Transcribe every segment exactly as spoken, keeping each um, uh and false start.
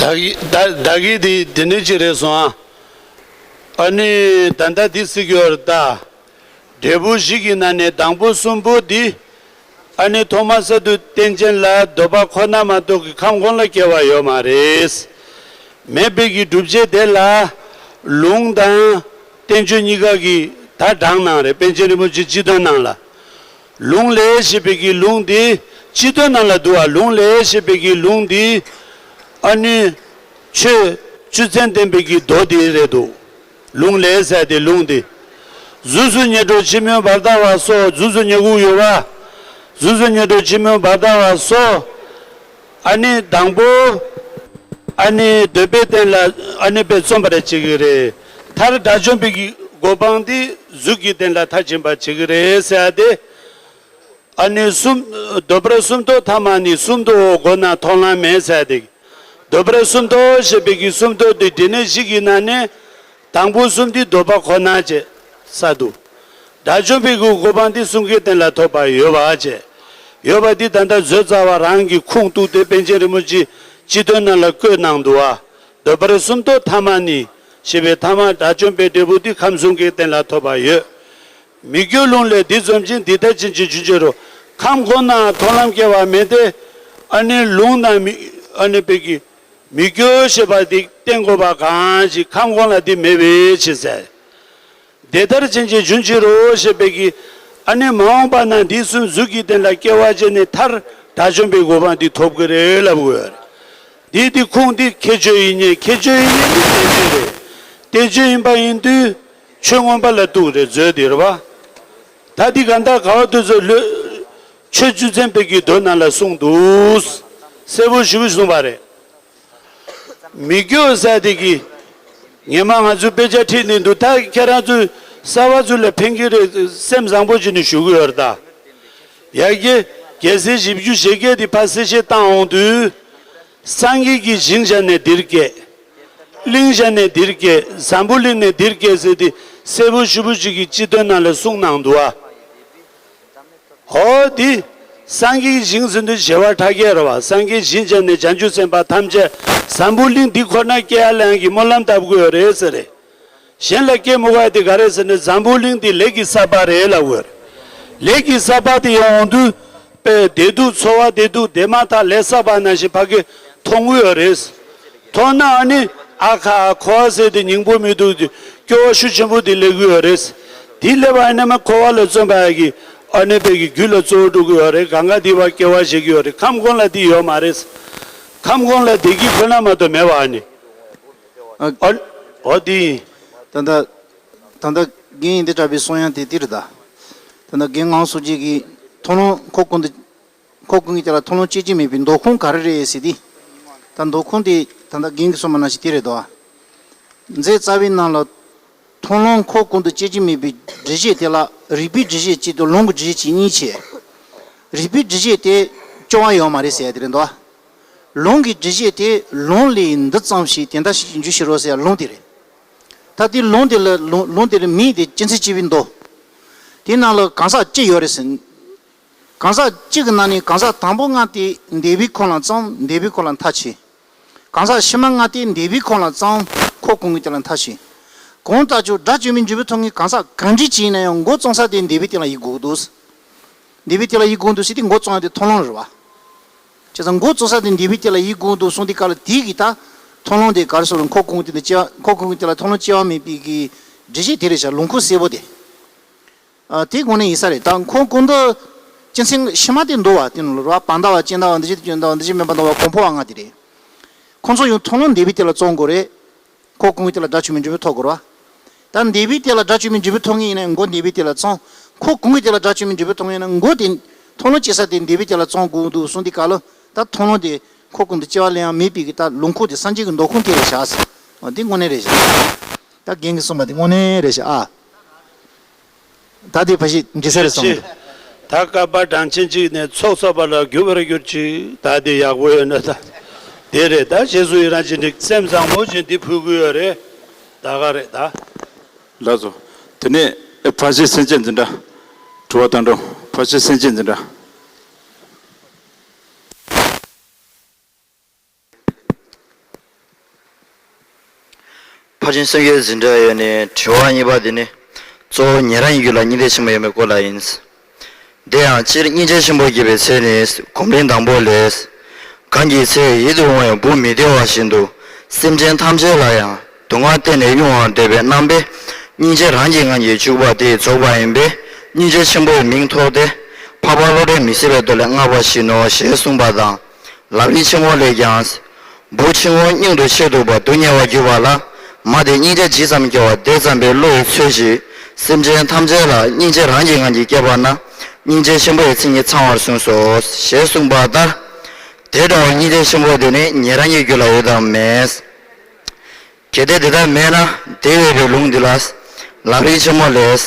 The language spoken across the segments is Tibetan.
ད་གི་ད་ད་གི་དེ་དེ་ནས་ཅི་རེད་སོང་ཨ། ཨ་ནི་ད་ལྟ་འདི་སྲིད་ཀྱི་ཡོད་རེད་ད། འབྲས་བུ་བཞི་གི་ནང་ནས་དང་པོ་གསུམ་པོ་འདི། ཨ་ནི་ཐོག་མ་གསར་དུ་རྟེན་ཅན་ལ་འདོད་པ་ཁོ་ན་མ་གཏོགས་ཀྱི་ཁམས་གོང་ལ་སྐྱེ་བ་ཡོད་མ་རེད། མེད་པའི་གི་སྒྲུབ་བྱེད་དེ་ལ་ལུང་དང་བསྟན་བཅོས་གཉིས་ཀ་གི་ད་དྲངས་གནང་རེད། པཎ་ཆེན་རིན་པོ་ཆེ་སྤྱི་དོན་ནང་ལ། ལུང་ལས་ཞེས་པའི་གི་ལུང་འདི་སྤྱི་དོན་ནང་ལ་འདུག་བ། ལུང་ལས་ཞེས་པའི་གི་ལུང་འདི་ཨ་ནི་ཆོས་བཅུ་ཚན་བསྟན་པའི་གི་མདོ་འདི་རེད་འདུག་ལུང་ལས་ཟེར་ཏེ་ལུང་འདི། གཟུགས་སུ་ཉེར་སྒྲོ་ཕྱི་མོའི་བར་ལྟ་བ་སོགས། གཟུགས་སུ་ཉེར་དགུ་ཡོད་པ། གཟུགས་སུ་ཉེར་སྒྲོ་ཕྱི་མོའི་བར་ལྟ་བ་སོགས། ཨ་ནི་དང་པོ། ཨ་ནི་འདོད་པའི་རྟེན་ལ་ཨ་ནི་དཔེ་རྩོམ་པ་རེ་བྱེད་ཀྱི་རེད། མཐར་དགྲ་བཅོམ་པའི་གི་གོ་འཕང་འདི་གཟུགས་ཀྱི་རྟེན་ལ་མཐར་ཕྱིན་པ་བྱེད་ཀྱི་རེད་ཟེར་ཏེ། ཨ་ནི་གསུམ། འདོད་པར་གསུམ་ཐོབ་ཐ་མ་ནི། གསུམ་དུའོ་མགོ་ན་མཐོང་ལམ་མེད་ཟེར་ཏེ། འདོད་པར་གསུམ་ཐོབ་ཞེས་པའི་གི་གསུམ་ཐོབ་དེ་འབྲས་གནས་བཞི་གི་ནང་ནས། དང་པོ་གསུམ་འདི་འདོད་པ་ཁོ་ན་བྱས་ས་དུ། དགྲ་བཅོམ་པའི་གི་གོ་འཕང་འདི་གསུང་གི་རྟེན་ལ་ཐོབ་པ་ཡོད་པ་བྱས། ཡོད་པ་འདི་ད་ལྟ་བཟོད་ཚར་བ་རང་གི་ཁུངས་གཏུགས་ཏེ་པཎ་ཆེན་རིན་པོ་ཆེ་སྤྱི་དོན་ནང་ལ་བཀོད་གནང་འདུག་བ། འདོད་པར་གསུམ་ཐོབ་ཐ་མ་ནི། ཞེས་པའི་ཐ་མ་དགྲ་བཅོམ་པའི་འབྲས་བུ་འདི་ཁམས་གསུམ་གྱི་རྟེན་ལ་ཐོབ་པ་ཡོད། མི་སྐྱོ་ལུང་ལས་འདི་རྩོམ་ཅིང་། འདི་ལྟར་ཕྱིན་ཅི་འབྱུང་ཕྱིར་རོ། ཁམས་གོང་ན་མཐོང་ལམ་སྐྱེ་བ་མེད་དེ། ཨ་ནི་ལུང་དང་མི་ཨ་ནི་པའི་གི་མི་སྐྱོ་ཞེས་པ་འདི་བསྟན་དགོས་པ་གང་ཞིག་ཁམས་གོང་ལ་འདི་མེད་པའི་ཕྱིར་ཟེར། འདི་ལྟར་ཕྱིན་ཅི་འབྱུང་ཕྱིར་རོ་ཞེས་པའི་གི་ཨ་ནི་མ་འོངས་པ་ན་འདི་གསུམ་གཟུགས་ཀྱི་རྟེན་ལ་སྐྱེ་བ་བྱས་ནས་མཐར་དགྲ་བཅོམ་པའི་གོ་འཕང་འདི་ཐོབ་ཀྱི་རེད་ལབ་དགོས། འདི་འདི་ཁུངས་འདི་ཁྱད་ཆོས་ཡིན་ཉེ། ཁྱད་ཆོས་ཡིན་ཉེ་འདི་བསྟན་བཅོས་རེད། བསྟན་བཅོས་ཡིན་པ་ཡིན་དུས། ཆོས་མངོན་པ་ལ་གཏུགས་རེད་མཛོད་འདིར་བ། ད་འདི་ག་འདྲ་ག་བ་དུས་ཚོད་ལོས། ཆོས་བཅུ་ཚན་པའི་གི་མདོ་ནང་ལ་གསུངས་འདུག་གསལ་པོ་ཞེ་པོ་གསུངས་པ་རེད། མི་སྐྱོ་ཟེར་དེ་གི། ངས་མ་ང་ཚོའི་དཔེ་ཆ་ཁྲིད་ནས་འདུག་ད་ཁྱེད་རང་ཚོས་གསར་བ་ཚོ་ལ་ཕན་གི་རེད། སེམས་བཟང་པོ་བྱས་ནས་ཞུ་གི་ཡོད་རེད་ད། ཡ་གི། རྒྱལ་སྲས་བཞི་བཅུ་ཞེ་བརྒྱད་དེ་ཕར་གསལ་བཤད་བཏང་འོང་དུས། སངས་རྒྱས་ཀྱི་ཞིང་བཞག་ནས་འདིར་སྐྱེས། གླིང་བཞག་ནས་འདིར་སྐྱེས། འཛམ་བུ་གླིང་ནས་འདིར་སྐྱེས་ཟེར་ཏེ་གསལ་པོ་ཞེ་པོ་ཅིག་གི་སྤྱི་དོན་ནང་ལ་གསུངས་གནང་འདུག་ཨ། འོ་དེ། སངས་རྒྱས་ཀྱི་ཞིང་ཟེར་དུས་བྱེ་བ་ཕྲག་བརྒྱད་རེད་བ། སངས་རྒྱས་ཞིང་བཞག་ནས་བྱང་ཆུབ་སེམས་དཔའ་ཐམས་ཅད་འཛམ་བུ་གླིང་འདི་ཁོ་ན་སྐྱེ་ཡ་ལ་ཡང་གི་སྨོན་ལམ་བཏབ་དགོས་རེད་ཟེར་རེད། གཞན་ལ་སྐྱེ་མི་དགོས་ཡ་དེ་ག་རེད་ཟེར་ན་འཛམ་བུ་གླིང་འདི་ལས་ཀྱི་ས་པགས་རེད་ལབ་དགོས་རེད། ལས་ཀྱི་ས་པགས་དེ་ཡོང་དུས། དཔེ་བདེ་སྡུག་འཚོ་བ་བདེ་སྡུག་དེ་མ་ཐག་ལས་བསགས་པ་ནང་བཞིན་ཕ་གི་མཐོང་གི་ཡོད་རེད། མཐོང་ན་ཨ་ནི་ཨ་ཁ་ཁོ་བ་ཟེར་དེ་སྙིང་པོ་མི་འདུག་དེ་སྐྱོ་བ་ཤུགས་ཆེན་པོ་དེ་སླེབས་ཀྱི་ཡོད་རེད། དེ་སླེབས་པ་ཨ་ནི་མ་འཁོར་བ་ལ་བརྩོན་པ་ཡ་གི་ཨ་ནི་དཔེ་གི་རྒྱུད་ལ་གཙོ་བོ་འགྲོ་གི་ཡོད་རེད། གང་ག་དེ་བ་སྐྱེ་བ་བཞེས་ཀྱི་ཡོད་རེད། ཁམས་གོང་ལ་དེ་ཡོད་མ་རེད། ཁམས་གོང་ལ་བདེ་སྐྱིད་ཁོ་ན་མ་གཏོགས་མེད་པ་ཨ་ནི། ཨ། ཨ། འོ་དེ་ཡིན། ད་ལྟ། ད་ལྟ་རྒན་འདི་གྲྭ་པའི་གསུང་ཡང་དེ་དེ་རེད་ད། ད་ལྟ་རྒན་ངག་གསུང་རྒྱས་ཀྱི་མཐོང་ལམ་ཁོ་ཀུན་ཏུ། ཁོ་ཀུན་གྱི་དེ་ལ་མཐོང་ལམ་སྐྱེ་གི་མེད་པའི་འདོད་ཁུངས་ག་རེ་རེད་ཟེར་ཏེ། ད་འདོད་ཁུངས་དེ་ད་ལྟ་རྒན་གྱིས་གསུངས་པ་ནང་བཞིན་དེ་རེད་དོ། མཛད་རྩ་བའི་ནང་ལ། མཐོང་ལམ་ཁོ་ཀུན་ཏུ་སྐྱེ་གི་མེད་པའི་སྒྲུབ་བྱེད་དེ་ལ་རིགས་པའི་སྒྲུབ་བྱེད་གཅིག་དང་ལུང་གི་སྒྲུབ་བྱེད་གཅིག་གཉིས་བྱས། རིགས་པའི་སྒྲུབ་བྱེད་དེ་སྐྱོ་བ་ཡོད་མ་རེད་ཟེར་ཡ་དེ་རེད་དོ། ལུང་གི་སྒྲུབ་བྱེད་དེ་ལུང་ལས་འདི་ཙམ་ཞིག་དེ་འདྲ་ཞིག་འཇུ་ཤེས་རོགས་ཟེར་ཡ་ལུང་དེ་རེད། ད་དེ་ལུང་དེ་ལ་ལུང་ལུང་དེ་ལ་མིང་དེ་སྤྱི་མཚན་སྤྱི་བོའི་མདོ། དེའི་ནང་ལ་གང་ཟག་གཅིག་ཡོད་རེད་ཟེར། གང་ཟག་གཅིག་གི་ནང་ནས་གང་ཟག་དང་པོ་ལྔ་དེ་འདས་པའི་ཁམས་ལ་བརྩམས། འདས་པའི་ཁམས་ལ་མཐར་ཕྱིན། གང་ཟག་ཕྱི་མ་ལྔ་དེ་འདས་པའི་ཁམས་ལ་བརྩམས། འཁོར་ཀུན་གྱི་དེ་ལ་མཐར་ཕྱིན། གང་ལྟར་ཀྱང་དགྲ་བཅོམ་པའི་འབྲས་བུ་ཐོབ་མཁན་གང་ཟག་གང་འདྲ་ཅིག་ཡིན་ན་ཡང་འགོ་བརྩམས་ས་དེ་འདས་པའི་དེ་ལ་ཡིད་དགོས་འདུག་འདས་པའི་དེ་ལ་ཡིད་དགོས་འདུག་ཟེར་དེ་འགོ་བརྩམས་ཡ་དེ་མཐོང་ལམ་རེད་བ། བྱས་ཙང་འགོ་བརྩམས་ས་དེ་འདས་པའི་དེ་ལ་ཡིད་དགོས་འདུག་གསུངས་དེ་ག་ལ་དེ་གི་ད་མཐོང་ལམ་དེ་ག་རེ་ཟེར་རུང་འཁོར་ཀུན་གྱི་དེ་ལ་སྐྱེ་བ། འཁོར་ཀུན་གྱི་དེ་ལ་མཐོང་ལམ་སྐྱེ་བ་མེད་པའི་གི་སྒྲུབ་བྱེད་དེ་རེད་ཤག་ལུང་ཁུངས་གསལ་པོ་དེ། ཨ། དེ་དངོས་གནས་ཡིན་ས་རེད། ད་འཁོར་ཀུན་ཏུ་སྤྱི་མཚན་ཕྱི་མ་དེ་འདུལ་བ་དེ་ནང་ལ་རོ། བར་ལྟ་བ་ཅན་ལྟ་བ་འདུ་བྱེད་དུ་སྐྱོན་ལྟ་བ་འདུ་བྱེད་མེད་པར་ལྟ་བ་གོང་འཕེལ་བ་ལྔ་དེ་རེད། ཁོང་ཚོ་ཡང་མཐོང་ལམ་འདས་པའི་དེ་ལ་བརྩམས་དགོས་རེད། འཁོར་ཀུན་གྱི་དེ་ལ་དགྲ་བཅོམ་པའི་འབྲས་བུ་ཐོབ་དགོས་རེད་བ། ད་འདས་པའི་དེ་ལ་དགྲ་བཅོམ་པའི་འབྲས་བུ་ཐོབ་མཁན་ཡིན་ན་འགོ་འདས་པའི་དེ་ལ་བརྩམས། འཁོར་ཀུན་གྱི་དེ་ལ་དགྲ་བཅོམ་པའི་འབྲས་བུ་ཐོབ་མཁན་ཡིན་ན་འགོ་དེ་མཐོང་ལམ་སྐྱེ་ས་དེ་འདས་པའི་དེ་ལ་བརྩམས་དགོས་འདུག་གསུངས་དེ་ག་ལ་ད་མཐོང་ལམ་དེ་འཁོར་ཀུན་ཏུ་སྐྱེ་བ་ལེན་ཡ་མེད་པའི་གི་ད་ལུང་ཁུངས་དེ་སངས་རྒྱས་ཀྱི་འདོད་ཁུངས་དེ་རེད་ཤག་འོ་འདི་དངོས་གནས་རེད་ཤག་ད་རྒན་གྱིས་གསུངས་པ་འདི་དངོས་གནས་རེད་ཤག་ཨ། ད་དེ་ཕ་ཞིག་འདྲི་ས་རེད་སོང་གི། ད་བསྐལ་པ་གྲངས་ཅན་གཅིག་ནས་ཚོགས་བསགས་པ་ལ་འགྱུར་བར་གྱུར་ཅིག་ད་དེ་ཡག་པོ་ཡོད་ན་ད། དེ་རེད་ད། རྗེས་སུ་ཡི་རང་བྱས་ནས་སེམས་བཟང་པོ་བྱས་འདི་ཕུལ་གི་ཡོད་རེད། ད་ག་རེད་ད། ལགས་སོ། དེ་ནས་ཕ་ཤི་སེམས་ཅན་འཛིན་གྲྭ། དྲི་བ་དང་འགྲོ། ཕ་ཤི་སེམས་ཅན་འཛིན་གྲྭ། ཆེན་སེམས་བསྐྱེད་འཛིན་གྲྭ་ཡོད་ནས་དྲི་བ་གཉིས་པ་འདི་ནི། གཙོ་བོ་ཉན་རང་གི་རྒྱུད་ལ་སྙིང་རྗེ་ཆེན་པོ་ཡོད་མེད་སྐོར་ལ་ཡིན། དེ་ཡང་སྤྱིར་སྙིང་རྗེ་ཆེན་པོ་སྐྱེ་བའི་ཚེ་ནི་སྒོམ་རིམ་དང་པོ་ལས། གང་གི་ཚེ་ཡིད་དུ་འོང་བའི་བུ་མི་བདེ་བ་བཞིན་དུ། སེམས་ཅན་ཐམས་ཅད་ལ་ཡང་སྡུག་བསྔལ་གཏན་ནས་དབྱུང་བར་འདོད་པའི་རྣམ་པས་སྙིང་རྗེ་རང་གི་ངང་གིས་འཇུག་པ་དེས་རྫོགས་པ་ཡིན་པས། སྙིང་རྗེ་ཆེན་པོའི་མིང་ཐོགས་ཏེ། འཕགས་པ་བློ་གྲོས་མི་ཟད་པའི་མདོ་ལས་བསྔགས་པ་བཞིན་ནོ་ཞེས་གསུངས་པ་དང་། ལམ་རིམ་ཆེན་མོ་ལས་ཀྱང་། བུ་ཆུང་ངུ་སྙིང་དུ་ཆེད་དུ་བ་སྡུག་བསྔལ་བར་གྱུར་པ་ལ། མ་དེ་སྙིང་རྗེ་ཇི་ཙམ་སྐྱེ་བ་དེ་ཙམ་པའི་བློ་ཡིས་འཚོལ་ཞིང་། སེམས་ཅན་ཐམས་ཅད་ལ་སྙིང་རྗེ་རང་གི་ངང་གིས་བསྐྱེད་པ་ན། སྙིང་རྗེ་ཆེན་པོའི་མཚན་ཉིད་ཚང་བར་གསུངས་སོ། ཞེས་གསུངས་པ་ལྟར། དེ་འདྲ་བའི་སྙིང་རྗེ་ཆེན་པོ་དེ་ནི་ཉན་རང་གི་རྒྱུད་ལ་ཡོད་དམ་མེད། གལ་ཏེ་དེ་ལྟར་མེད་ན། དེ་ཡོད་པའི་ལུང་འདི་ལ། ལམ་རིམ་ཆེན་མོ་ལས།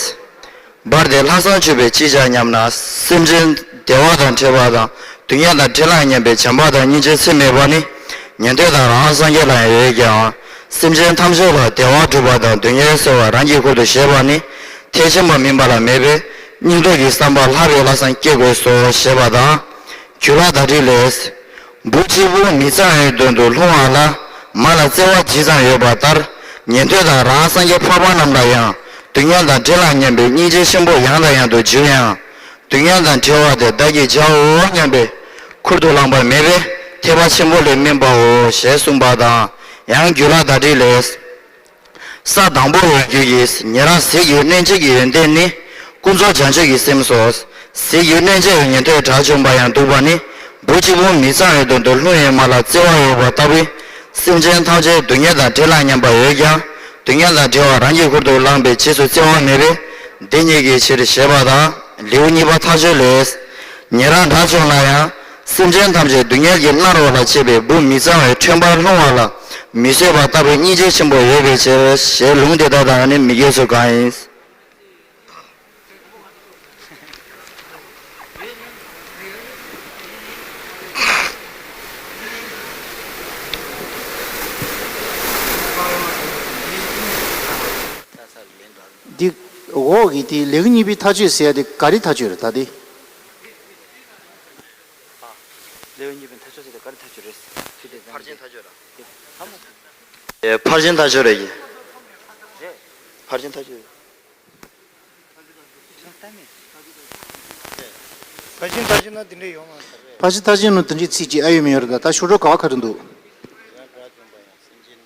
བར་དེ་ལྷག་བསམ་བཅོས་པས་ཅི་བྱ་སྙམ་ན། སེམས་ཅན་བདེ་བ་དང་བྲལ་བ་དང་སྡུག་བསྔལ་དང་བྲལ་ལ་སྙམ་པའི་བྱམས་པ་དང་སྙིང་རྗེ་ཚད་མེད་པ་ནི་ཉན་ཐོས་དང་རང་སངས་རྒྱས་ལ་ཡང་ཡོད་ཀྱང་། སེམས་ཅན་ཐམས་ཅད་ལ་བདེ་བ་སྒྲུབ་པ་དང་སྡུག་བསྔལ་སེལ་བ་རང་གི་ཁུར་དུ་བཞེས་པ་ནི་ཐེག་ཆེན་པ་མིན་པ་ལ་མེད་པས། སྙིང་སྟོབས་ཀྱི་བསམ་པ་ལྷག་པའི་ལྷག་བསམ་བསྐྱེད་དགོས་སོ་ཞེས་པ་དང་། རྒྱུད་ལ་དར་ཊཱིཀ་ལས། བུ་གཅིག་པུ་མི་གཙང་བའི་དོན་དུ་ལྷུང་བ་ལ། མ་ལ་བརྩེ་བ་ཇི་ཙམ་ཡོད་པ་ལྟར། ཉན་ཐོས་དང་རང་སངས་རྒྱས་འཕགས་པ་རྣམས་ལ་ཡང་སྡུག་བསྔལ་དང་བྲལ་ལ་སྙམ་པའི་སྙིང་རྗེ་ཆེན་པོ་ཡང་དང་ཡང་དུ་འབྱུང་ཡང་། སྡུག་བསྔལ་དང་བྲལ་བ་དེ་བདག་གིས་བྱའོ་སྙམ་པའི་ཁུར་དུ་བླངས་པ་མེད་པས་ཐེག་པ་ཆེན་པོ་ལས་དམན་པའོ་ཞེས་གསུངས་པ་དང་། ཡང་རྒྱུད་ལ་དར་ཊཱིཀ་ལས། ས་དང་པོ་ཡོད་རྒྱུ་ཡིས་ཉེ་རང་ཟིལ་གྱིས་གནོན་བྱེད་ཀྱི་ཡོན་ཏན་ནི། ཀུན་རྫོབ་བྱང་ཆུབ་ཀྱི་སེམས་སོ། ཟིལ་གྱིས་གནོན་བྱེད་པའི་ཉན་ཐོས་དགྲ་བཅོམ་པ་ཡང་སྡུག་པ་ནི། བུ་གཅིག་པུ་མི་གཙང་བའི་དོན་དུ་ལྷུང་བའི་མ་ལ་བརྩེ་བ་ཡོད་པ་ལྟ་བུའི། སེམས་ཅན་ཐམས་ཅད་སྡུག་བསྔལ་དང་བྲལ་ལ་སྙམ་པ་ཡོད་ཀྱང་། སྡུག་བསྔལ་དང་བྲལ་བ་རང་གི་ཁུར་དུ་བླངས་པའི་རྗེས་སུ་བརྩེ་བ་མེད་པས། འདི་ཉིད་ཀྱི་ཕྱིར་ཞེས་པ་དང་། ལེའུ་གཉིས་པ་མཐའ་དཔྱོད་ལས། ཉེ་རང་དགྲ་བཅོམ་ལ་ཡང་། སེམས་ཅན་ཐམས་ཅད་སྡུག་བསྔལ་གྱིས་མནར་བ་ལ་བྱེད་པའི་བུ་མི་གཙང་བའི་ཁྲོན་པར་ལྷུང་བ་ལ་མི་བཟོད་པ་ལྟ་བུའི་སྙིང་རྗེ་ཆེན་པོ་ཡོད་པའི་ཕྱིར་ཞེས་ལུང་དེ་དག་དང་ནི་མི་འགལ་ཚུལ་གང་ཡིན། འདི་འོག་གི་དེ་ལེའུ་གཉིས་པའི་མཐའ་དཔྱོད་ཟེར་ཡ་དེ་ག་རེ་མཐའ་དཔྱོད་རེད་ད་དེ། ལེའུ་གཉིས་པའི་མཐའ་དཔྱོད་ཟེར་དེ་ག་རེ་མཐའ་དཔྱོད་རེད། ཕར་ཕྱིན་མཐའ་དཔྱོད་ར། དེ་ཚང་མ། ཨེ་ཕར་ཕྱིན་མཐའ་དཔྱོད་རེད་ཀྱི། རེད། ཕར་ཕྱིན་མཐའ་དཔྱོད། ཕར་ཕྱིན་མཐའ་དཔྱོད་ན་དེ་འདྲས་ཡོད་མ་རེད། ཕར་ཕྱིན་མཐའ་དཔྱོད་ན་དེ་འདྲས་ཚིག་ཅིག་ཨ་ཡོད་མི་ཡོད་རེད་ད། ད་ཤོག་གྲངས་ག་པ་ག་རེ་འདུག་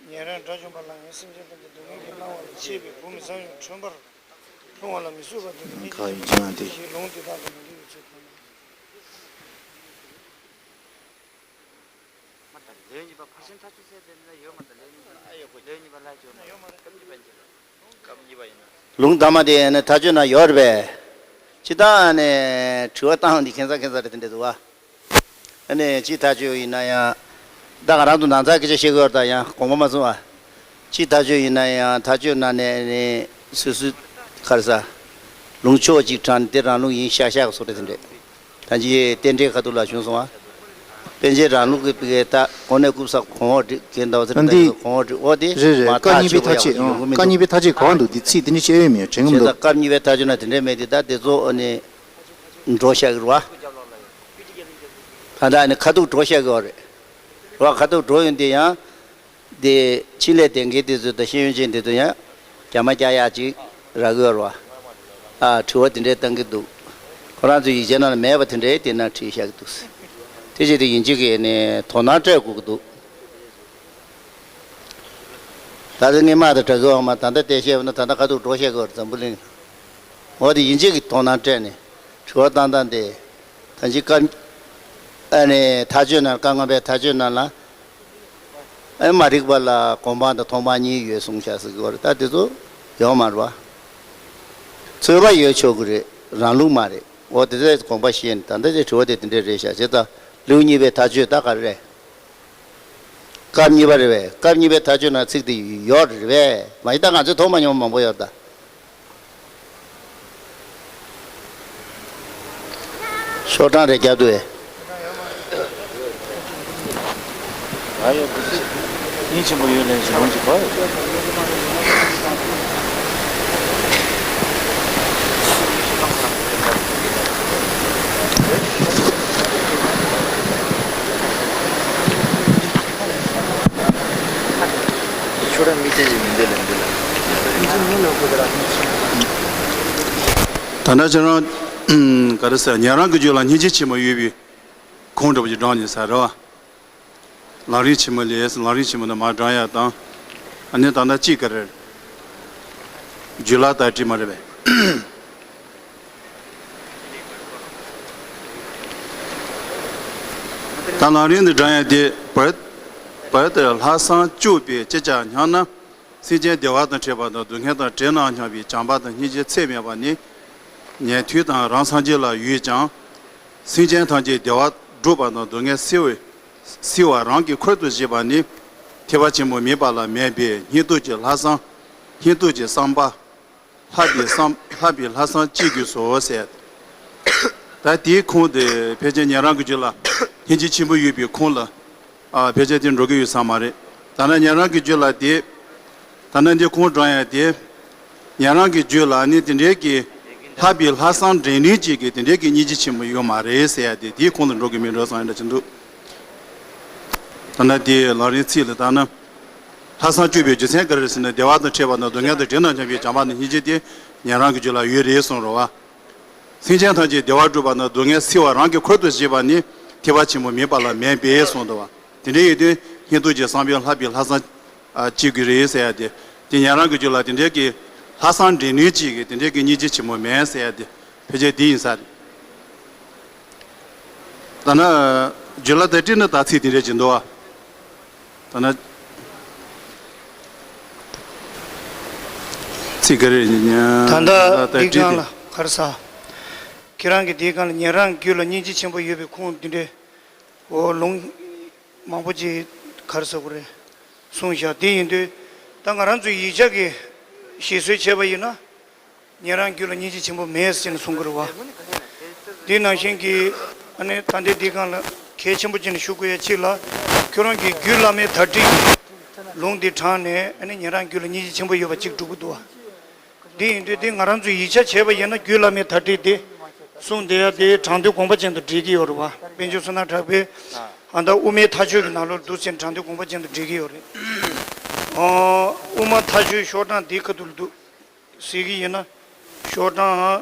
ཉེ་རང་དགྲ་བཅོམ་པ་ལ་ཡང་སེམས་ཅན་ཐམས་ཅད་སྡུག་བསྔལ་གྱིས་མནར་བ་ལ་བྱེད་པའི་བུ་མི་གཙང་བའི་ཁྲོན་པར་ལྷུང་བ་ལ་མི་བཟོད་པ་དེ་ནི་ཁ་ཡོད་ཀྱང་དེ། ལུང་དེ་དག་དང་མི་འགལ་བའི་ཚུལ་གང་ན། མ་ད་ལེའུ་གཉིས་པ་ཕར་ཕྱིན་མཐའ་དཔྱོད་ཟེར་དེ་ན་ཡོད་མ་ད། ལེའུ་གཉིས་པ་ལེའུ་གཉིས་པ་ལ་བཅོས་ན་ཡོད་མ་རེད། སྐབས་གཉིས་པ་ཡིན་ན། ལུང་དང་མ་དེ་ནི་མཐའ་དཔྱོད་ན་ཡོད་རེད་པས། ཅི་ལྟར་ནས་དྲི་བ་བཏང་འདི་ཁྱད་མཚར་ཁྱད་མཚར་རེད་དེ་འདྲ་འདུག་བ། ཨ་ནི་ཅི་མཐའ་དཔྱོད་ཡིན་ན་ཡང་། ད་ག་རང་དུ་ནང་ཚགས་སྐད་ཆ་བཤད་དགོས་ད་ཡང་དགོངས་པ་མ་ཚོམ་བ། ཅི་མཐའ་དཔྱོད་ཡིན་ན་ཡང་མཐའ་དཔྱོད་ན་ནས་ནི་སོ་སོའི་ཁར་ས། ལུང་ཕྱོགས་གཅིག་དྲངས་ནས་དེ་རང་ལུགས་ཡིན་ཤག་ཤག་གི་བཟོ་འདྲ་དེ་འདྲས། ད་ཅི་རྟེན་འབྲེལ་ཁ་ཐུག་ལ་བྱུང་སོང་བ། པཎ་ཆེན་རང་ལུགས་ཀྱི་པི་ཀའི་ད་གོང་ནས་སྐུ་ས་གོང་འོག་བསྒྲིགས་གན་ད་བ་ཚེ་ད་འདི་གོང་འོག་བསྒྲིགས་འོ་དེ་རེད་རེད། མ་སྐབས་ཐག་གཉིས་པའི་ཆོད་པོ་ཡག་མཐའ་དཔྱོད་ཡོང་གི་མི་སྐབས་གཉིས་འདུག་པའི་མཐའ་དཔྱོད་གང་འདུག་འདི་ཚིག་དེ་འདྲ་བཤད་ཡོད་མི་ཡོད་དྲན་གི་མི་བྱས་ད་འདུག་སྐབས་གཉིས་པའི་མཐའ་དཔྱོད་ན་དེ་འདྲས་མེད་དེ་ད་དེ་ཚོ་ཨ་ནི་འགྲོ་བཞག་གི་རེད་བ། ད་ད་ནི་ཁ་ཐུག་འགྲོ་བཞག་གི་ཡོད་རེད། རེད་བ། ཁ་ཐུག་འགྲོ་ཡོང་དེ་ཡང་། དེ་ཕྱི་ལས་བསྟེན་མཁན་དེ་ཚོ་དང་ཤེས་ཡོན་ཅན་དེ་ཚོ་ཡང་རྒྱ་མ་རྒྱག་ཡག་ཅིག་རག་གི་ཡོད་རེད་བ། ཨ་དྲི་བ་དེ་འདྲས་བཏང་གི་འདུག་ཁོ་རང་ཚོའི་ཡིག་ཆ་ནང་ལ་མེད་པ་དེ་འདྲས་དེ་ན་བྲིས་བཞག་གི་འདུག་དེ་བྱས་ཏེ་ཡིན་གཅིག་གིས་ནས་དོ་སྣང་སྤྲད་དགོས་ཀྱི་འདུག་ད་ལྟ་སྔས་མ་དང་དྲ་རྒྱའི་འོག་མ་ད་ལྟ་བལྟས་བཤད་པ་ན་ད་ལྟ་ཁ་ཐུག་འགྲོ་བཤད་དགོས་རེད་འཛམ་བུ་གླིང་། འོ་དེ་ཡིན་གཅིག་གིས་དོ་སྣང་སྤྲད་ནས་དྲི་བ་བཏང་སྟངས་དེ། ད་ཅི་སྐབས་ཨ་ནི་མཐའ་དཔྱོད་ནང་སྐབས་སྔ་མའི་མཐའ་དཔྱོད་ནང་ལ། ཨེ་མ་རིག་པ་ལ་སྒོམ་སྤང་དང་མཐོང་སྤང་གཉིས་ཡོད་གསུངས་བཞག་ཟེར་གྱི་ཡོད་རེད། ད་དེ་ཚོ་ཡོད་མ་རེད་བ། རྩོད་པ་ཡོད་ཆོག་གི་རེད། རང་ལུགས་མ་རེད། འོ་དེ་ཚོའི་དགོངས་པ་བཞེས་ནས་ད་ལྟ་དེ་དྲི་བ་དེ་དེ་འདྲས་རེད་བཞག་བྱས་ཙང་ལེའུ་གཉིས་པའི་མཐའ་དཔྱོད་ད་ག་རེ་རེད། སྐབས་གཉིས་པ་རེད་པས། སྐབས་གཉིས་པའི་མཐའ་དཔྱོད་ནང་ཚིག་དེ་ཡོད་རེད་པས། མ་གཞི་ད་ང་ཚོས་མཐོང་མ་མྱོང་བ་མང་པོ་ཡོད་རེད་ད། ཤོག་གྲངས་རེ་རྒྱབ་འདུག་ཨེ། ཡིད་ཆེན་པོ་ཡོད་ལན་ཞིག་ལོངས་ཀྱི་གོ། ཁྱོད་རང་མི་ཚེ་ཞིག་མི་འདོད་ལ་འདོད། ད་ནི་ཁྱེད་རང་ག་རེ་ཟེར། ཉན་རང་གི་རྒྱུད་ལ་སྙིང་རྗེ་ཆེན་པོ་ཡོད་པའི་ཁུངས་འདྲ་པོ་ཅིག་དྲངས་ནས་ཟེར་རོ། ལམ་རིམ་ཆེན་མོ་ལས། ལམ་རིམ་ཆེན་མོ་ནི་མར་བགྲང་ཡ་དང་། ཨ་ནི་ད་ལྟ་གཅིག་ག་རེ། རྒྱུད་ལ་དར་ཊི་མ་རེད་པས། ད་ལམ་རིམ་འདི་བགྲང་ཡ་དེ་བར་བར་དུ་ལྷག་བསམ་བཅུག་པས་ཅི་བྱ་སྙམ་ན། སེམས་ཅན་བདེ་བ་དང་འཕྲད་པ་དང་སྡུག་བསྔལ་དང་བྲལ་ན་སྙམ་པའི་བྱམས་པ་དང་སྙིང་རྗེ་ཚད་མེད་པ་ནི་ཉན་ཐོས་དང་རང་སངས་རྒྱས་ལ་ཡོད་ཀྱང་། སེམས་ཅན་ཐམས་ཅད་བདེ་བ་སྒྲུབ་པ་དང་སྡུག་བསྔལ་སེལ་བའི་སེལ་བ་རང་གི་ཁུར་དུ་བཞེས་པ་ནི་ཐེག་པ་ཆེན་པོ་མིན་པ་ལ་མེད་པས། སྙིང་སྟོབས་ཀྱི་ལྷག་བསམ། སྙིང་སྟོབས་ཀྱི་བསམ་པ། ལྷག་པའི་བསམ་ལྷག་པའི་ལྷག་བསམ་ཅི་དགོས་སོ་ཟེར། ད་དེའི་ཁུངས་དེ་ཕལ་ཆེར་ཉན་རང་གི་རྒྱུད་ལ་སྙིང་རྗེ་ཆེན་པོ་ཡོད་པའི་ཁུངས་ལ། ཨ། ཕལ་ཆེར་དེ་འགྲོ་གི་ཡོད་ས་མ་རེད། ད་ནི་ཉན་རང་གི་རྒྱུད་ལ་དེ། ད་ནི་འདི་ཁུངས་དྲངས་ཡ་དེ། ཉན་རང་གི་རྒྱུད་ལ་ནི་དེ་འདྲའི་གི་ལྷག་པའི་ལྷག་བསམ་འདྲེན་ནུས་ཅིག་གི་དེ་འདྲའི་གི་སྙིང་རྗེ་ཆེན་པོ་ཡོད་མ་རེད་ཟེར་ཡ་དེ། དེའི་ཁུངས་ལ་འགྲོ་གི་མིན་འགྲོ་བསམ་ཡ་འདྲ་ཅིག་འདུག། ད་ནི་དེའི་ལམ་རིམ་ཚིག་ལ་ད་ནི། ལྷག་བསམ་བཅུག་པའི་རྒྱུ་མཚན་ག་རེ་ཟེར་ན། བདེ་བ་དང་འཕྲད་པ་དང་སྡུག་བསྔལ་དང་བྲལ་ན་སྙམ་པའི་བྱམས་པ་དང་སྙིང་རྗེ་དེ་ཉན་རང་གི་རྒྱུད་ལ་ཡོད་རེད་གསུངས་རེད་པ། སེམས་ཅན་ཐམས་ཅད་བདེ་བ་སྒྲུབ་པ་དང་སྡུག་བསྔལ་སེལ་བ་རང་གི་ཁུར་དུ་བཞེས་པ་ནི་ཐེག་པ་ཆེན་པོ་མིན་པ་ལ་མེད་པས་གསུངས་འདུག་པ། དེ་འདྲ་ཡོད་དུས་སྙིང་སྟོབས་ཀྱི་བསམ་པའི་ལྷག་པའི་ལྷག་བསམ་ཨ་ཅི་དགོས་རེད་ཟེར་ཡ་དེ། དེ་ཉན་རང་གི་རྒྱུད་ལ་དེ་འདྲའི་གི་ལྷག་བསམ་འདྲེན་ནུས་ཅིག་གི་དེ་འདྲའི་གི་སྙིང་རྗེ་ཆེན་པོ་མེད་ཟེར་ཡ་དེ་ཕལ་ཆེར་དེ་ཡིན་ས་རེད། ད་ནི་རྒྱུད་ལ་དར་ཊི་ནི་ད་ཚིག་དེ་འདྲ་ཅིག་འདུག་པ། ད་ནི་ཚིག་ག་རེ་ཡིན་ན། ད་ལྟ་འདི་སྒང་ལ་ག་རེ་ཟ། ཁྱེད་རང་གིས་འདི་སྒང་ལ་ཉན་རང་རྒྱུད་ལ་སྙིང་རྗེ་ཆེན་པོ་ཡོད་པའི་ཁུངས་འདི་འདྲའི། འོ། ལུང་མང་པོ་ཅིག་ག་རེ་ཟ་དགོས་རེད། གསུངས་བཞག། དེ་ཡིན་དུས་ད་ང་རང་ཚོའི་ཡིག་ཆ་གི་བཞེད་སྲོལ་བྱས་པ་ཡིན་ན། ཉན་རང་རྒྱུད་ལ་སྙིང་རྗེ་ཆེན་པོ་མེད་ཟེར་ནས་གསུང་གི་རེད་པ། དེ་ནང་བཞིན་གྱི་ཨ་ནི་ད་ལྟའི་འདི་སྒང་ལ་གལ་ཆེན་པོ་བྱས་ནས་ཞུ་དགོས་ཡ་གཅིག་ལ། ཁྱོད་རང་གིས་རྒྱུད་བླ་མའི་དར་ཊིའི་ལུང་འདི་དྲངས་ནས། ཨ་ནི་ཉན་རང་རྒྱུད་ལ་སྙིང་རྗེ་ཆེན་པོ་ཡོད་པ་གཅིག་སྒྲུབ་ཀྱི་འདུག་པ། འདི་ཡིན་དུས་འདི་ང་རང་ཚོས་ཡིག་ཆ་བྱས་པ་ཡིན་ན། རྒྱུད་བླ་མའི་དར་ཊི་འདི་གསུངས་བསྡད་ཡ་དེ་དྲང་དོན་དགོངས་པ་ཅན་དུ་འགྲིལ་གྱི་ཡོད་རེད་པ། དཔལ་འབྱོར་བསོད་ནམས་གྲགས་པས་ཨ་ད་དབུ་མའི་མཐའ་དཔྱོད་ཀྱི་ནང་ལོགས་འདུག་ཟེར་ནས་དྲང་དོན་དགོངས་པ་ཅན་དུ་འགྲིལ་གྱི་ཡོད་རེད། ཨོ། དབུ་མ་མཐའ་དཔྱོད་ཤོག་གྲངས་འདིའི་ཁ་ཐུག་ལ་འདུག། གཟིགས་ཀྱི་ཡིན་ན་ཤོག་གྲངས་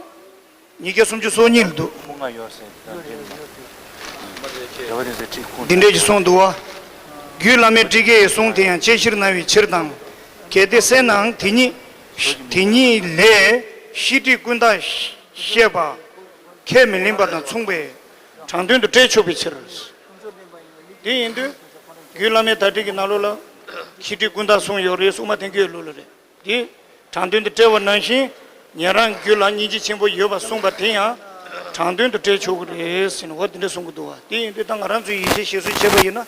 ཉིས་བརྒྱ་སུམ་ཅུ་སོ་གཉིས་ལ་འདུག། འདི་འདྲས་ཀྱི་གསུངས་འདུག་པ། རྒྱུད་བླ་མའི་ཊཱི་ཀའི་གསུང་དེ་ཡང་དཔྱད་གཞིར་གནང་བའི་ཕྱིར་དང་། གལ་ཏེ་གསན་ནའང་དེ་ཉིད་དེ་ཉིད་ལས་ཤེས་སྒྲིབ་ཀུན་བཏགས་བཤད་པ་ཁས་མི་ལེན་པ་དང་མཚུངས་པས་དྲང་དོན་དུ་འགྲེལ་ཆོག་པའི་ཕྱིར། དེ་ཡིན་དུས་རྒྱུད་བླ་མའི་དར་ཊིའི་ནང་ལོགས་ལ་ཤེས་སྒྲིབ་ཀུན་བཏགས་གསུངས་ཡོད་རེད། དབུ་མ་ཐལ་འགྱུར་ལུགས་ལ་རེད། དེ་དྲང་དོན་དུ་འགྲེལ་བ་ནང་བཞིན་ཉན་རང་རྒྱུད་ལ་སྙིང་རྗེ་ཆེན་པོ་ཡོད་པ་གསུངས་པ་དེ་ཡང་དྲང་དོན་དུ་འགྲེལ་ཆོག་གི་རེད་ཟེར་ནས་འོ་དེ་འདྲ་གསུང་གི་འདུག་པ། དེ་ཡིན་དུས་ད་ང་རང་ཚོའི་ཡིག་ཆ་བཞེད་སྲོལ་བྱས་པ་ཡིན་ན།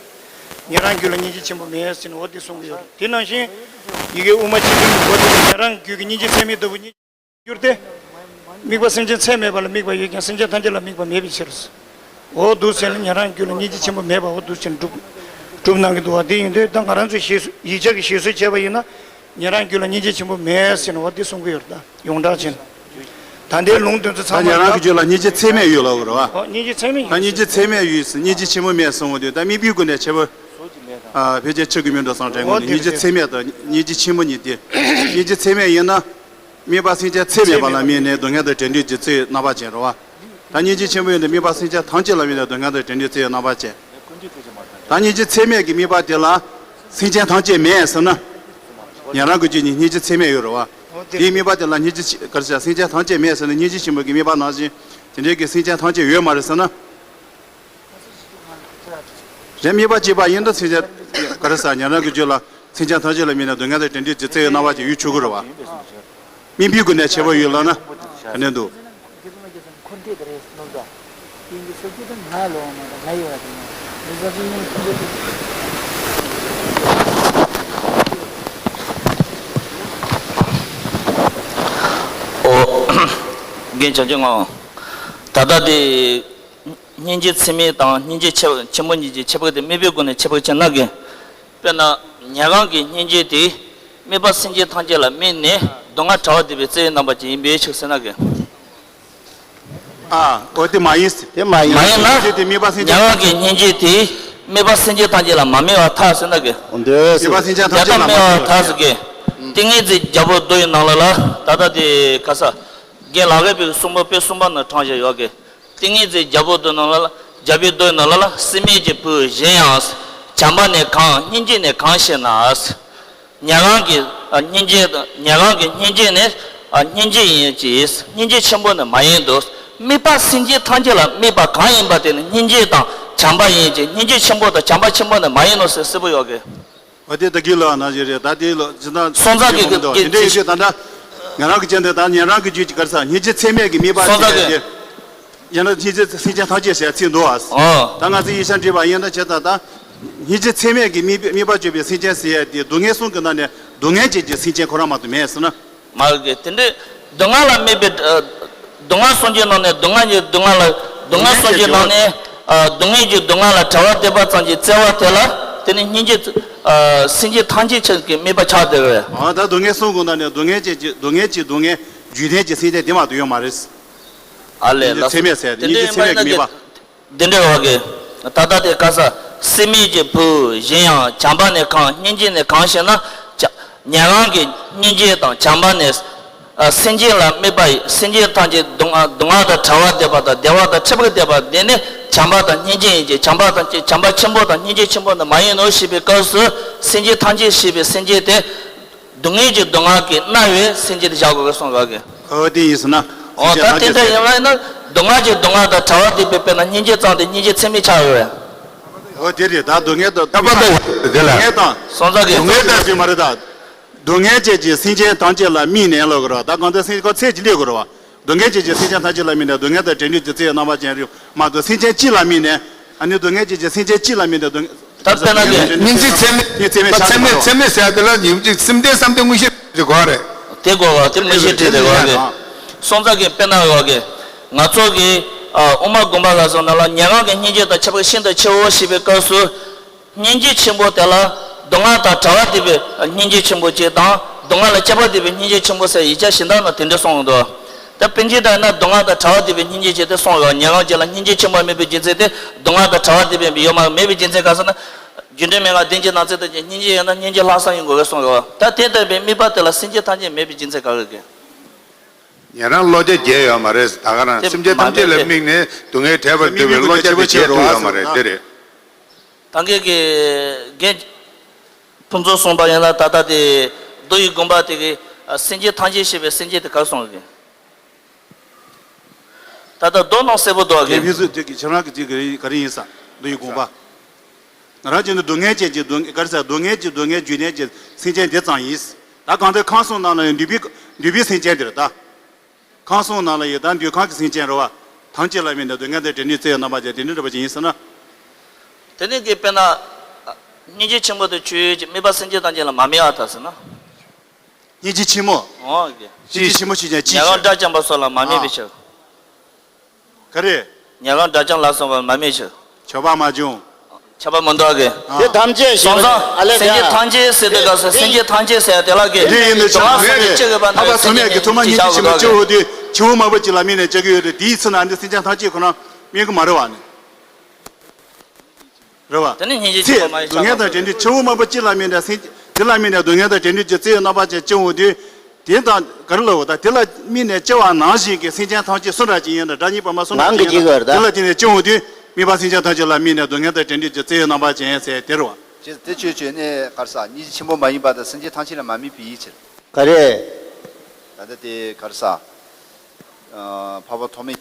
ཉན་རང་རྒྱུད་ལ་སྙིང་རྗེ་ཆེན་པོ་མེད་ཟེར་ནས་འོ་དེ་གསུང་གི་ཡོད་རེད། དེ་ནང་བཞིན་ཡི་གེ་དབུ་མ་སྤྱི་མདོའི་འགོ་དེ་ཉན་རང་རྒྱུད་ཀྱི་སྙིང་རྗེ་ཚད་མེད་ལྟ་བུ་ཉིད་གྱུར་ཏེ། དམིགས་པ་སེམས་ཅན་ཚད་མེད་པ་ལ་དམིགས་པ་ཡོད་ཀྱང་། སེམས་ཅན་ཐམས་ཅད་ལ་དམིགས་པ་མེད་པའི་ཕྱིར། འོ་འདུག་ཟེར་ནས་ཉན་རང་རྒྱུད་ལ་སྙིང་རྗེ་ཆེན་པོ་མེད་པ་འོ་འདུག་ཟེར་ནས་སྒྲུབ་སྒྲུབ་གནང་གི་འདུག་པ། དེ་ཡིན་དུས་ད་ང་རང་ཚོས་བཞེད་སྲོལ་ཡིག་ཆ་གི་བཞེད་སྲོལ་བྱས་པ་ཡིན་ན། ཉན་རང་རྒྱུད་ལ་སྙིང་རྗེ་ཆེན་པོ་མེད་ཟེར་ནས་འོ་འདི་གསུང་གི་ཡོད་རེད། ད་ཡོངས་གྲགས་བྱས་ན། ད་ལྟའི་ལུང་དེ་ཚོ་ད་ཚང་མ་ཉན་རང་གི་རྒྱུད་ལ་སྙིང་རྗེ་ཚད་མེད་ཡོད་ལབ་དགོས་རེད་པ། འོ་སྙིང་རྗེ་ཚད་མེད་ད་ཡོད། སྙིང་རྗེ་ཚད་མེད་ཡོད་ཟེར། སྙིང་རྗེ་ཆེན་པོ་མེད་གསུང་གི་འདུག། ད་དམིགས་པའི་སྒོ་ནས་ཁྱད་པར། ཨ། ཕལ་ཆེར་ཆགས་ཀྱི་མིན་འགྲོ་བསམ་དྲན། འོ་དངོས་གནས་དེ་སྙིང་རྗེ་རེད། ཚད་མེད་དང་སྙིང་རྗེ་ཆེན་པོ་གཉིས་དེ། སྙིང་རྗེ་ཚད་མེད་ཡིན་ན། དམིགས་པ་སེམས་ཅན་ཚད་མེད་པ་ལ་དམིགས་ནས་སྡུག་བསྔལ་དང་བྲལ་འདོད་ཀྱི་རྩེ་རྣམ་པ་ཅན་རེད་པ། ད་སྙིང་རྗེ་ཆེན་པོ་ཡིན་ན་དམིགས་པ་སེམས་ཅན་ཐམས་ཅད་ལ་དམིགས་ནས་སྡུག་བསྔལ་དང་བྲལ་འདོད་ཀྱི་རྩེ་རྣམ་པ་ཅན། ད་སྙིང་རྗེ་ཚད་མེད་ཀྱི་དམིགས་པ་དེ་ལ་སེམས་ཅན་ཐམས་ཅད་མེད་ཟེར་ན། ཉན་རང་གི་རྒྱུད་ནི་སྙིང་རྗེ་ཚད་མེད་ཡོད་རེད་པ། དེའི་དམིགས་པ་དེ་ལ་སྙིང་རྗེ་ཆེ་ག་རེ་ཟེར། སེམས་ཅན་ཐམས་ཅད་མེད་ཟེར་ན། སྙིང་རྗེ་ཆེན་པོ་གི་དམིགས་པ་ནང་བཞིན་དེ་འདྲའི་གི་སེམས་ཅན་ཐམས་ཅད་ཡོད་མ་རེད་ཟེར་ན། རེད། དམིགས་པ་གཅིག་པ་ཡིན་ན་སེམས་ཅན་ག་རེ་ཟེར། ཉན་རང་གི་རྒྱུད་ལ་སེམས་ཅན་ཐམས་ཅད་ལ་དམིགས་ནས་སྡུག་བསྔལ་དང་བྲལ་འདོད་ཀྱི་རྩེ་རྣམ་པ་ཅན་ཡོད་ཆོག་གི་རེད་པ། དམིགས་པའི་སྒོ་ནས་ཁྱད་པར་ཡོད་ལབ་ན་ག་ནས་འདུག། ཨོ། རྒན་བྱང་ཆུབ་ངག་དབང་། ད་ལྟ་དེ། སྙིང་རྗེ་ཚད་མེད་དང་སྙིང་རྗེ་ཆེ་ཆེན་པོ་གཉིས་ཀྱི་ཁྱད་པར་དེ་དམིགས་པའི་སྒོ་ནས་ཁྱད་པར་ཕྱེ་ན་གི། དཔེར་ན་ཉན་རང་གི་སྙིང་རྗེ་དེ་དམིགས་པ་སེམས་ཅན་ཐམས་ཅད་ལ་དམིགས་ནས་སྡུག་བསྔལ་བྲལ་བར་འདོད་པའི་རྩེ་རྣམ་པ་ཅན་ཡིན་པའི་ཕྱིར་ཟེར་ན་གི། ཨ། འོ་དེ་མ་ཡིན། དེ་མ་ཡིན། མ་ཡིན་ན། སྙིང་རྗེ་དེ་དམིགས་པ་སེམས་ཅན། ཉན་རང་གི་སྙིང་རྗེ་དེ་དམིགས་པ་སེམས་ཅན་ཐམས་ཅད་ལ་མ་དམིགས་པར་ཐལ་ཟེར་ན་གི། འོ་འདོད་ཟེར། དམིགས་པ་སེམས་ཅན་ཐམས་ཅད་ལ་མ་དམིགས་པར་ཐལ་ཟེར་གི། ཏིང་ངེ་འཛིན་རྒྱལ་པོའི་མདོ་ཡི་ནང་ལ་ལ་ད་ལྟ་དེ་ག་ས། རྒན་ལགས་ཀྱི་པའི་གསུང་འབུམ་པའི་གསུམ་པ་ན་དྲངས་བཞག་ཡོད་གི། ཏིང་ངེ་འཛིན་རྒྱལ་པོའི་མདོ་ནང་ལ་ལ་རྒྱལ་པོའི་མདོ་ཡི་ནང་ལ་ལ་སྲིད་མེད་ཀྱི་བུ་གཞན་ཡང་། བྱམས་པ་ནི་གང་སྙིང་རྗེ་ནི་གང་ཞེ་ན། ཉན་རང་གི་ཨ་སྙིང་རྗེ་དང་ཉན་རང་གི་སྙིང་རྗེ་ནི་ཨ་སྙིང་རྗེ་ཡིན་གྱི། སྙིང་རྗེ་ཆེན་པོ་ནི་མ་ཡིན་ཏོ། དམིགས་པ་སེམས་ཅན་ཐམས་ཅད་ལ་དམིགས་པ་གང་ཡིན་པ་དེ་ནི་སྙིང་རྗེ་དང་བྱམས་པ་ཡིན་གྱི། སྙིང་རྗེ་ཆེན་པོ་དང་བྱམས་པ་ཆེན་པོ་ནི་མ་ཡིན་ནོ་ཟེར་གསལ་པོ་ཡོད་གི། འོ་དེ་ད་གི་ལ་ན་ཞིག་རེད། ད་དེ་ལ་ཇི་ལྟར་སོང་ཙང་གི་མི་འདུག་དེ་འདྲ་ཡོད་དུས་ད་ལྟ་ང་རང་གི་ཅན་དེ་ད་ཉན་རང་གི་རྒྱུད་ཀྱི་གར་ས་སྙིང་རྗེ་ཚད་མེད་ཀྱི་དམིགས་པ་སོང་ཙང་ཅན་གི་དེ། ཡང་ན་སྙིང་རྗེ་སེམས་ཅན་ཐམས་ཅད་ཞེས་ཚིག་འདུག་ཨ། ཨོ། ད་ང་ཚོས་ཡིག་ཆ་བྲིས་པ་ཡིན་ན་བྱས་ཙང་ད། སྙིང་རྗེ་ཚད་མེད་ཀྱི་དམིགས་དམིགས་པ་བརྗོད་པའི་སེམས་ཅན་ཟེར་ཡ་དེ་སྡུག་བསྔལ་གསུམ་གྱི་ནང་ནས་སྡུག་བསྔལ་ཅན་གྱི་སེམས་ཅན་ཁོ་རང་མ་གཏོགས་མེད་ཟེར་ན། མ་གི་དེ་འདྲའི་སྡུག་བསྔལ་ལ་དམིགས་པའི་ཨ། སྡུག་བསྔལ་གསུམ་གྱི་ནང་ནས་སྡུག་བསྔལ་གྱི་སྡུག་བསྔལ་ལ་སྡུག་བསྔལ་གསུམ་གྱི་ནང་ནས་ཨ། སྡུག་བསྔལ་གྱི་སྡུག་བསྔལ་ལ་བྲལ་བ་བསྟན་པ་ཙམ་གྱིས་བརྩེ་བ་དེ་ལ་དེ་ནི་སྙིང་རྗེ་ཨ། སེམས་ཅན་ཐམས་ཅད་ཆེད་ཀྱི་དམིགས་པ་ཆགས་བསྡད་རེད། ཨ་ད་སྡུག་བསྔལ་གསུམ་གྱི་ནང་ནས་སྡུག་བསྔལ་ཅན་གྱི་སྡུག་བསྔལ་གྱི་སྡུག་བསྔལ་རྒྱུ་ལྡན་གྱི་སེམས་ཅན་དེ་མ་གཏོགས་ཡོད་མ་རེད། ཨ་ལས་ལགས་སོ། ཚད་མེད་ཟེར་དེ་དེ་འདྲའི་སྙིང་རྗེ་ཚད་མེད་ཀྱི་དམིགས་པ། འདི་འདྲ་བ་གི། ད་ལྟ་དེ་ག་ས། སྲིད་མེད་ཀྱི་བུ་གཞན་ཡང་། བྱམས་པ་ནི་གང་སྙིང་རྗེ་ནི་གང་ཞེ་ན། བྱ། ཉན་རང་གི་སྙིང་རྗེ་དང་བྱམས་པ་ནི། ཨ། སེམས་ཅན་ལ་དམིགས་པ་ཡི། སེམས་ཅན་ཐམས་ཅད་སྡུག་བསྔལ་སྡུག་བསྔལ་དང་བྲལ་བ་བསྟན་པ་དང་བདེ་བ་དང་འཕྲད་པར་བསྟན་པ་འདི་ནི་བྱམས་པ་དང་སྙིང་རྗེ་ཡིན་གྱི། བྱམས་པ་དང་བྱམས་པ་ཆེན་པོ་དང་སྙིང་རྗེ་ཆེན་པོ་ནི་མ་ཡིན་ནོ་ཞེས་པའི་སྐབས་སུ་སེམས་ཅན་ཐམས་ཅད་ཞེས་པའི་སེམས་ཅན་དེ། སྡུག་བསྔལ་གྱི་སྡུག་བསྔལ་གྱིས་མནར་བའི་སེམས་ཅན་དེ་བཞག་དགོས་པའི་གསུངས་ཡོད་གི། ཨོ་དེ་ཡིན་ཟེར་ན། ཨོ་ད་དེ་འདྲ་ཡིན་པ་ཡིན་ན་སྡུག་བསྔལ་གྱི་སྡུག་བསྔལ་དང་བྲལ་བ་དེ་དཔེ་དཔེར་ན་སྙིང་རྗེ་ཙམ་དེ་སྙིང་རྗེ་ཚད་མེད་ཆགས་ཡོད་རེད། ཨོ་དེ་རེད། ད་སྡུག་བསྔལ་དང་ཁྱབ་པ་དང་དེ་ལ་སྡུག་བསྔལ་དང་སོང་ཙང་གི་སྡུག་བསྔལ་དང་དེ་མ་རེད་ད། སྡུག་བསྔལ་ཅན་གྱི་སེམས་ཅན་ཐམས་ཅད་ལ་དམིགས་ནས་ལབ་དགོས་རེད་བ། ད་གང་ལྟར་སེམས་ཁོ་ཚད་ཀྱིས་སླེབས་དགོས་རེད་བ། སྡུག་བསྔལ་ཅན་གྱི་སེམས་ཅན་ཐམས་ཅད་ལ་དམིགས་ནས་སྡུག་བསྔལ་དང་བྲལ་ནུས་ཀྱི་རྩེ་ཡི་རྣམ་པ་ཅན་རེད་མ་གཏོགས་སེམས་ཅན་གཅིག་ལ་དམིགས་ནས། ཨ་ནི་སྡུག་བསྔལ་ཅན་གྱི་སེམས་ཅན་གཅིག་ལ་དམིགས་ནས་སྡུག་ད་དཔེར་ན་གི་སྙིང་རྗེ་ཚད་མེད། སྙིང་རྗེ་ཚད་མེད་ཆགས་ཚད་མེད་ཚད་མེད་ཟེར་ཡ་དེ་ལ་ཡིན་གཅིག་སེམས་ལྡན་བསམ་གཏན་མངོན་ཤེས་དེ་གོ་རེད། དེ་གོ་བ་དེ་མངོན་ཤེས་བྲལ་དེ་གོ་བ་གི། སོང་ཙང་གི་དཔེར་ན་གོ་གི། ང་ཚོ་གི་ཨ་དབུ་མ་དགོངས་པ་ལ་སོགས་ན་ལ་ཉན་རང་གི་སྙིང་རྗེ་དང་ཁྱད་པར་ཤིན་ཏུ་ཆེའོ་ཞེས་པའི་སྐབས་སུ། སྙིང་རྗེ་ཆེན་པོ་དེ་ལ་སྡུག་བསྔལ་དང་བྲལ་བ་བསྡུས་པའི་སྙིང་རྗེ་ཆེན་པོ་གཅིག་དང་སྡུག་བསྔལ་ལ་སྐྱེ་བ་བསྡུས་པའི་སྙིང་རྗེ་ཆེན་པོ་ཟེར་ཡིག་ཆ་གཞན་དག་ན་དེ་འདྲ་གསུངས་འདུག་ད་དཔེར་ན་ད་ན་སྡུག་བསྔལ་དང་བྲལ་བ་བསྡུས་པའི་སྙིང་རྗེ་ཅེས་དེ་གསུངས་ཡོད། ཉན་རང་ཅན་ལ་སྙིང་རྗེ་ཆེན་པོ་མེད་པའི་རྒྱུ་མཚན་དེ་སྡུག་བསྔལ་དང་བྲལ་བ་བསྡུས་པའི་ཡོད་མ་མེད་པའི་རྒྱུ་མཚན་ག་ཟེར་ན། རྒྱུ་འབྲས་མན་ངག་བདེན་བཞིའི་ནང་ཚན་དུ་ཀྱང་སྙིང་རྗེ་ཡོད་ན་སྙིང་རྗེ་ལྷག་བསམ་ཡོད་དགོས་པས་གསུངས་ཡོད། ད་དེ་ལྟ་བུའི་དམིགས་པ་དེ་ལ་སེམས་ཅན་ཐམས་ཅད་མེད་པའི་རྒྱུ་མཚན་ག་རེ་རེད། ཉན་རང་བློ་རྒྱ་རྒྱས་ཡོད་མ་རེད། ད་ག་རང་དེ་སེམས་ཅན་མ་ཐམས་ཅད་ལ་རེད་དེ། དམིགས་ནས་སྡུག་བསྔལ་བྲལ་བར་འདོད་པའི་བློ་རྒྱ་དེ་རྒྱས་ཐུབ་ཡོད་མ་རེད་དེ་རེད། ད་གིན་གྱི་རྒན་ཕུན་ཚོགས་གསུངས་པ་ཡིན་ན་ད་ལྟ་དེ་མདོ་ཡི་དགོངས་པ་དེ་གི་སེམས་ཅན་ཐམས་ཅད་ཞེས་པའི་སེམས་ཅན་དེ་ག་རེ་གསུངས་ཀྱི། ད་ལྟ་མདོ་ནང་གསལ་པོ་འདུག་གི། དེ་ཕུན་ཚོགས་དེ་གི་ཁྱེད་རང་གི་དེ་ག་རེ་ཡིན་ས་མདོ་ཡི་དགོངས་པ། ང་རང་ཅན་དུ་སྡུག་བསྔལ་ཅན་གྱི་སྡུག་ག་རེ་ཟེར་སྡུག་བསྔལ་གྱི་སྡུག་བསྔལ་རྒྱུ་ལྡན་གྱི་སེམས་ཅན་དེ་ཙམ་ཡིན། ད་གང་ལྟར་ཁམས་གསུམ་ནང་ལ་ཡང་འདུས་པའི་འདུས་པའི་སེམས་ཅན་དེ་རེད་ད། ཁམས་གསུམ་ནང་ལ་ཡི་དྭགས་འདུས་ཁམས་ཀྱི་སེམས་ཅན་རེད་བ། ཐམས་ཅད་ལ་དམིགས་ནས་སྡུག་བསྔལ་དང་བྲལ་ནུས་རྩེ་ཡི་རྣམ་པ་ཅན་དེ་འདྲ་འདྲ་པོ་ཅིག་ཡིན་ཟེར་ན། དེ་ནི་གི་དཔེར་ན། སྙིང་རྗེ་ཆེན་པོ་དང་ཆོས་ཀྱི་དམིགས་པ་སེམས་ཅན་ཐམས་ཅད་ལ་མ་དམིགས་པར་ཐལ་ཟེར་ན། སྙིང་རྗེ་ཆེན་མོ། འོ་གི། སྙིང་རྗེ་ཆེན་མོ་ཞེས་ཀྱང་ཅི་ཉན་རང་ཞེས། དགྲ་བཅོམ་པ་སོགས་ལ་མ་དམིགས་པའི་ཕྱིར། ག་རེ། ཉན་རང་དགྲ་བཅོམ་ལ་སོགས་པ་མ་དམིགས་ཕྱིར། ཁྱབ་པ་མ་བྱུང་། ཁྱབ་པ་མི་འདུག་གི། དེ་ཐམས་ཅད་ཞེས་སོང་ཙང་ཨ་ལས་སེམས་ཅན་ཀྱང་། ཐམས་ཅད་ཟེར་དུས་སྐབས་སུ་སེམས་ཅན་ཐམས་ཅད་ཟེར་དེ་ལ་གི། དེ་ཡིན་ནི་ཆགས་མེད་རེད། ཐར་པ་ཚུལ་གནས་ཀྱི་ཐོག་མ་སྙིང་རྗེ་ཆེན་པོ་སྐྱེ་བོ་དེ་ཆེན་པོ་མང་པོ་ཅིག་ལ་དམིགས་ནས་སྐྱེ་གི་ཡོད་རེད། དེའི་ཚེ་ན་འདི་སེམས་ཅན་ཐམས་ཅད་ཁོ་ན་དམིགས་གི་མ་རེད་བ་ནི། རེད་བ། དེ་ནི་སྙིང་རྗེ་ཆེན་པོ་མ་ཡིན་ས་སྡུག་བསྔལ་དང་བྲལ་ནུས་ཆེན་པོ་མང་པོ་ཅིག་ལ་དམིགས་ནས་སེམས་དེ་ལ་དམིགས་ནས་སྡུག་བསྔལ་དང་བྲལ་ནུས་ཀྱི་རྩེ་ཡི་རྣམ་པ་ཅན་སྐྱེ་བོ་དེ། དེ་དང་ག་རེ་ལབ་དགོས། ད་དེ་ལ་དམིགས་ནས་སྐྱེ་བ་ནང་བཞིན་གྱི་སེམས་ཅན་ཐམས་ཅད་སུ་འདྲ་ཅིག་ཡིན་ན་སྒྲ་གཉིས་པ་མ་སུ་འདྲ་ཅིག་ཡིན་ན་དེ་ལ་བརྟེན་ནས་སྐྱེ་བོ་དེ་དམིགས་པ་སེམས་ཅན་ཐམས་ཅད་ལ་དམིགས་ནས་སྡུག་བསྔལ་དང་བྲལ་ནུས་ཀྱི་རྩེ་ཡི་རྣམ་པ་ཅན་ཟེར་དེ་རེད་བ། ཅེས་དེ་ཆོས་ཅོས་ནས་ག་རེ་ཟ། སྙིང་རྗེ་ཆེན་པོ་མ་ཡིན་པ་དང་སེམས་ཅན་ཐམས་ཅད་ལ་མ་དམིགས་པའི་ཕྱིར། ག་རེ། ད་ལྟ་དེ་ག་རེ་ཟ། འཕགས་པ་ཐོགས་མེད་